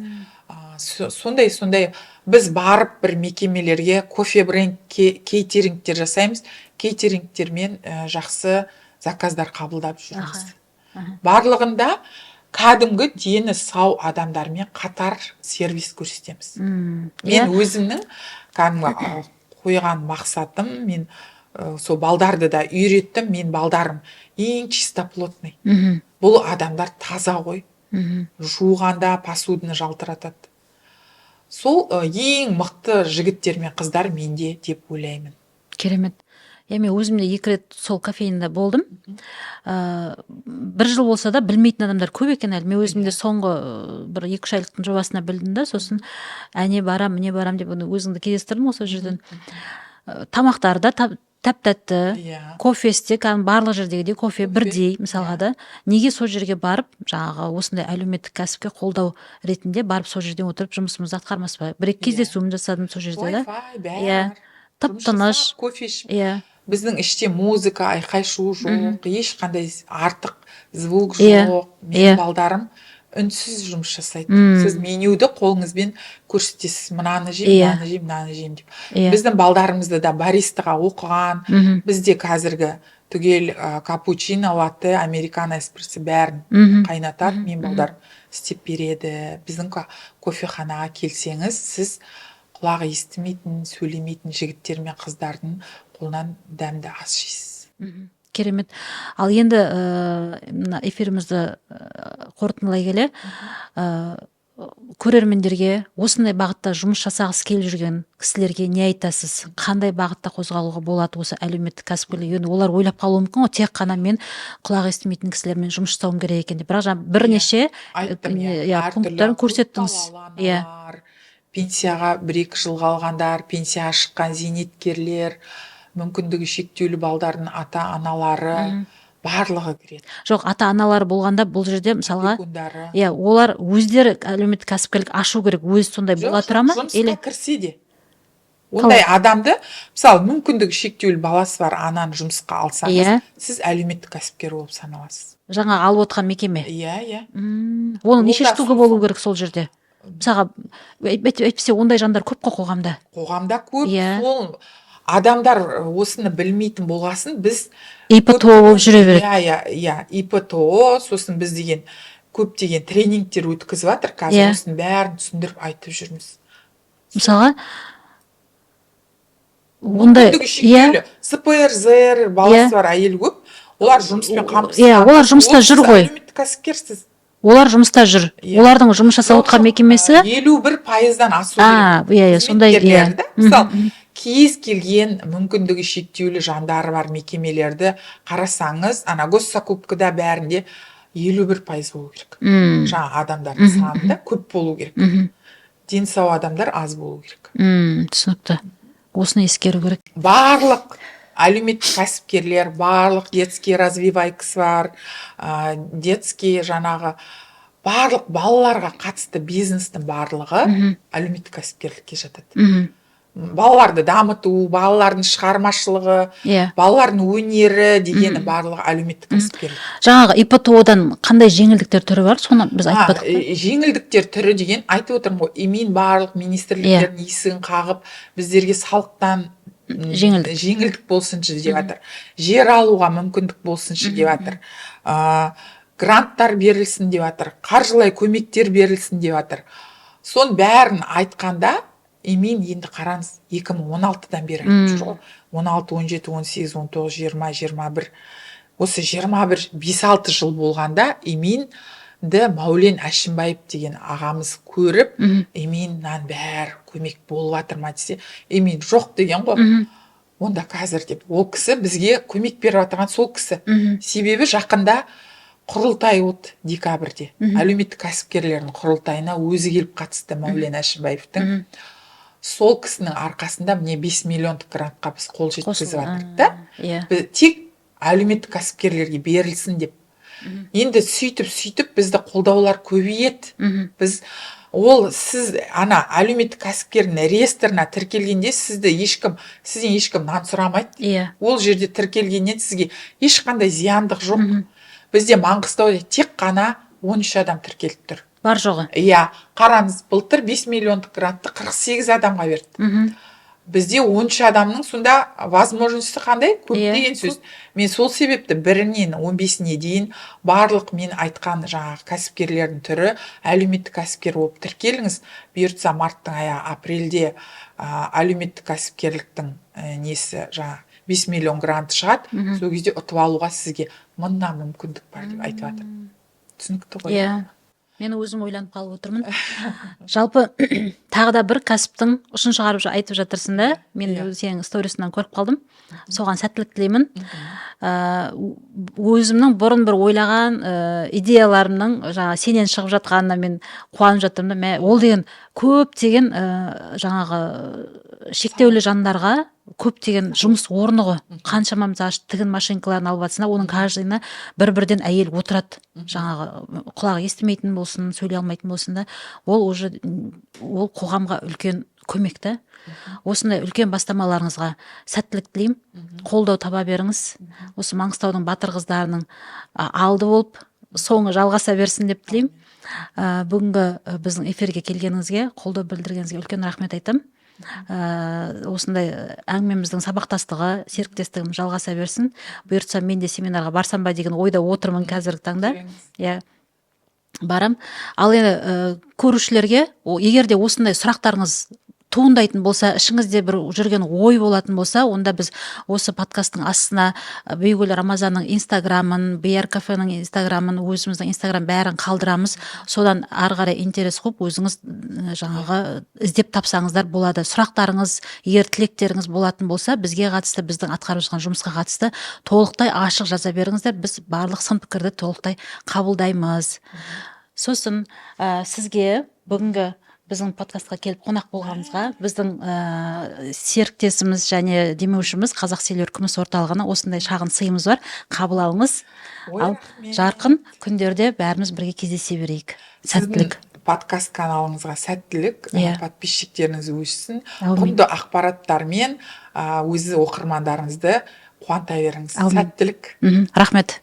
Сондай сондай біз барып бір мекемелерге кофе бренд, кейтерингтер жасаймыз. Кейтерингтермен жақсы заказдар қабылдап жүрміз. Барлығында кәдімгі дені сау адамдармен қатар сервис көрсетеміз. Мен өзімнің кәдімгі қойған мақсатым, мен сол балдарды да үйреттім. Мен балдарым ең чистоплотный. Бұл адамдар таза ғой. Жуғанда посуданы жалтыратады. Сол ең мықты жігіттер мен қыздар менде деп ойлаймын. Керемет. Иә, мен өзім де екі рет сол кофейняда болдым. Бір жыл болса да, білмейтін адамдар көп екен әлі. Мен өзім де соңғы бір 2-3 айлықтың жобасына білдім да, сосын әне барам, міне барам деп, оны өзіңді кездестірдім ғой сол жерден. Тамақтары да тәп тәтті, кофесі де кәдімгі барлық жердегідей кофе, Кофе, бірдей мысалға да. Неге сол жерге барып, жаңағы осындай әлеуметтік кәсіпке қолдау ретінде барып, сол жерден отырып жұмысымызды атқармас па? Бір екі кездесуім жасадым сол жерде да. Wi-Fi бәрі бар. Тып Жұмыс тыныш. жасап, кофе ішіп. Біздің іште музыка, айқай шу жоқ, ешқандай артық звук жоқ. Менің балдарым үнсіз жұмыс жасайды. Сіз менюді қолыңызбен көрсетесіз: мынаны жеймін, мынаны жеймін, мынаны жеймін деп. Біздің балдарымызды да баристаға оқыған. Бізде қазіргі түгел капучино, латте, американо, эспрессо бәрін қайнатады. Менің балдарым істеп береді. Біздің кофеханаға келсеңіз, сіз құлағы естімейтін, сөйлемейтін жігіттер мен қыздардың қолынан дәмді ас жейсіз. Керемет. Ал енді мына эфирімізді қорытындылай келе, көрермендерге, осындай бағытта жұмыс жасағысы келіп жүрген кісілерге не айтасыз? Қандай бағытта қозғалуға болады осы әлеуметтік кәсіпкерлік? Енді олар ойлап қалуы мүмкін ғой, тек қана мен құлақ естімейтін кісілермен жұмыс жасауым керек екен деп. Бірақ жаңа бірнеше Айттым, иә, иә, әртүрлі пункттарын көрсеттіңіз. көпбалалы аналар, пенсияға 1-2 жыл қалғандар, пенсияға шыққан зейнеткерлер, мүмкіндігі шектеулі балдардың ата аналары, барлығы кіреді. Жоқ, ата аналары болғанда, бұл жерде мысалға Опекундары. Иә, олар өздері әлеуметтік кәсіпкерлік ашу керек, өзі сондай Жоқ, бола жоқ, тұра ма жұмысқа или кірсе де, ондай адамды, мысалы, мүмкіндігі шектеулі баласы бар ананы жұмысқа алсаңыз, сіз әлеуметтік кәсіпкер болып саналасыз. Жаңа алып отқан мекеме. Иә. Оның Ол неше да штугы болу керек сол жерде мысалға? Әйтпесе ондай жандар көп қой қоғамда. Қоғамда көп. Сол адамдар осыны білмейтін болғасын, біз ИП ТОО болып жүре береді. Иә, ИП ТОО. Сосын біз деген көптеген тренингтер өткізіп жатыр қазір. Осының бәрін түсіндіріп айтып жүрміз. Мысалға, ондай Мүмкіндігі шектеулі, СПРЗР баласы бар әйел көп, олар жұмыспен қамтысыз. Иә, олар жұмыста жүр ғой. Әлеуметтік кәсіпкерсіз. Олар жұмыста жүр. Олардың жұмыс жасап Жоқ, отқан жоқ, мекемесі. 51%-дан асу керек. А, иә, сондай, иә. Қызметкерлері да, мысалы, кез келген мүмкіндігі шектеулі жандары бар мекемелерді қарасаңыз, ана госзакупкада, бәрінде 51% болу керек. Жаңа адамдардың саны да көп болу керек. Дені сау адамдар аз болу керек. Түсінікті, осыны ескеру керек. Барлық әлеуметтік кәсіпкерлер, барлық детский развивайкасы бар, детский, жаңағы барлық балаларға қатысты бизнестің барлығы әлеуметтік кәсіпкерлікке жатады. Балаларды дамыту, балалардың шығармашылығы, балалардың өнері дегені барлығы әлеуметтік кәсіпкерлік. Жаңағы ИПТО-дан қандай жеңілдіктер түрі бар, соны біз айтпадық та. Жеңілдіктер түрі деген айтып отырмын ғой, имин барлық министрліктердің есігін қағып, біздерге салықтан Жеңілдік. жеңілдік болсыншы деп жатыр, жер алуға мүмкіндік болсыншы деп жатыр, гранттар берілсін деп жатыр, қаржылай көмектер берілсін деп жатыр. Соның бәрін айтқанда, имин енді қараңыз, 2016-дан бері айтып жүр ғой. 16, 17, 18, 19, 20, 21, осы 21, 5-6 жыл болғанда иминді Мәулен Әшімбаев деген ағамыз көріп, имин, мынаның бәрі көмек болып жатыр ма десе, имин жоқ деген ғой. Онда қазір деп ол кісі бізге көмек беріп жатырған сол кісі. Себебі жақында құрылтай болды декабрьде, әлеуметтік кәсіпкерлердің құрылтайына өзі келіп қатысты Мәулен Әшімбаевтың. Сол кісінің арқасында міне 5 миллиондық грантқа біз қол жеткізіп жатырмық та. Біз тек әлеуметтік кәсіпкерлерге берілсін деп. Енді сөйтіп сөйтіп бізді қолдаулар көбейеді. Біз ол сіз ана әлеуметтік кәсіпкердің реестріне тіркелгенде сізді ешкім, сізден ешкім нан сұрамайды. Ол жерде тіркелгеннен сізге ешқандай зияндық жоқ. Бізде Маңғыстауда тек қана 13 адам тіркеліп тұр. Бар жоғы. Иә, қараңыз, былтыр 5 миллиондық грантты 48 адамға берді. Бізде 13 адамның сонда возможности қандай көп деген сөз. Мен сол себепті 1-інен 15-іне дейін барлық мен айтқан жаңағы кәсіпкерлердің түрі әлеуметтік кәсіпкер болып тіркеліңіз. Бұйыртса, марттың аяғы, апрельде әлеуметтік кәсіпкерліктің несі, жаңағы 5 миллион грант шығады. Сол кезде ұтып алуға сізге мыңнан мүмкіндік бар деп айтып жатыр. Түсінікті ғой? Иә, мен өзім ойланып қалып отырмын. Жалпы тағы да бір кәсіптің ұшын шығарып айтып жатырсың да. Мен сенің сторисынан көріп қалдым, соған сәттілік тілеймін. Өзімнің бұрын бір ойлаған идеяларымның жаңағы сенен шығып жатқанына мен қуанып жатырмын да. Мә, ол деген көптеген жаңағы шектеулі жандарға көптеген жұмыс орны ғой. Қаншама, мысалы, тігін машинкаларын алып жатсың да, оның каждыйына бір бірден әйел отырады, жаңағы құлағы естімейтін болсын, сөйлей алмайтын болсын да, ол уже ол қоғамға үлкен көмек та. Осындай үлкен бастамаларыңызға сәттілік тілеймін, қолдау таба беріңіз. Осы Маңғыстаудың батыр қыздарының алды болып, соңы жалғаса берсін деп тілеймін. Бүгінгі біздің эфирге келгеніңізге, қолдау білдіргеніңізге үлкен рахмет айтамын. Осындай әңгімеміздің сабақтастығы, серіктестігіміз жалғаса берсін. Бұйыртса, мен де семинарға барсам ба деген ойда отырмын қазіргі таңда. Иә, барам. Ал енді көрушілерге, егер де осындай сұрақтарыңыз туындайтын болса, ішіңізде бір жүрген ой болатын болса, онда біз осы подкасттың астына Бибігүл Рамазанның инстаграмын, БР кафенің инстаграмын, өзіміздің инстаграм, бәрін қалдырамыз. Содан ары қарай интерес қуып, өзіңіз жаңағы іздеп тапсаңыздар болады. Сұрақтарыңыз, егер тілектеріңіз болатын болса, бізге қатысты, біздің атқарып жатқан жұмысқа қатысты толықтай ашық жаза беріңіздер. Біз барлық сын пікірді толықтай қабылдаймыз. Сосын сізге бүгінгі біздің подкастқа келіп қонақ болғаныңызға, біздің серіктесіміз және демеушіміз Қазақ Селер Күміс орталығына осындай шағын сыйымыз бар, қабыл алыңыз. Ой, Ал рахмет. жарқын күндерде бәріміз бірге кездесе берейік. Сіздің Сәттілік. подкаст каналыңызға сәттілік, подписчиктеріңіз өссін, Әумин. құнды ақпараттармен өзі оқырмандарыңызды қуанта беріңіз. Әумин. Сәттілік. Рахмет.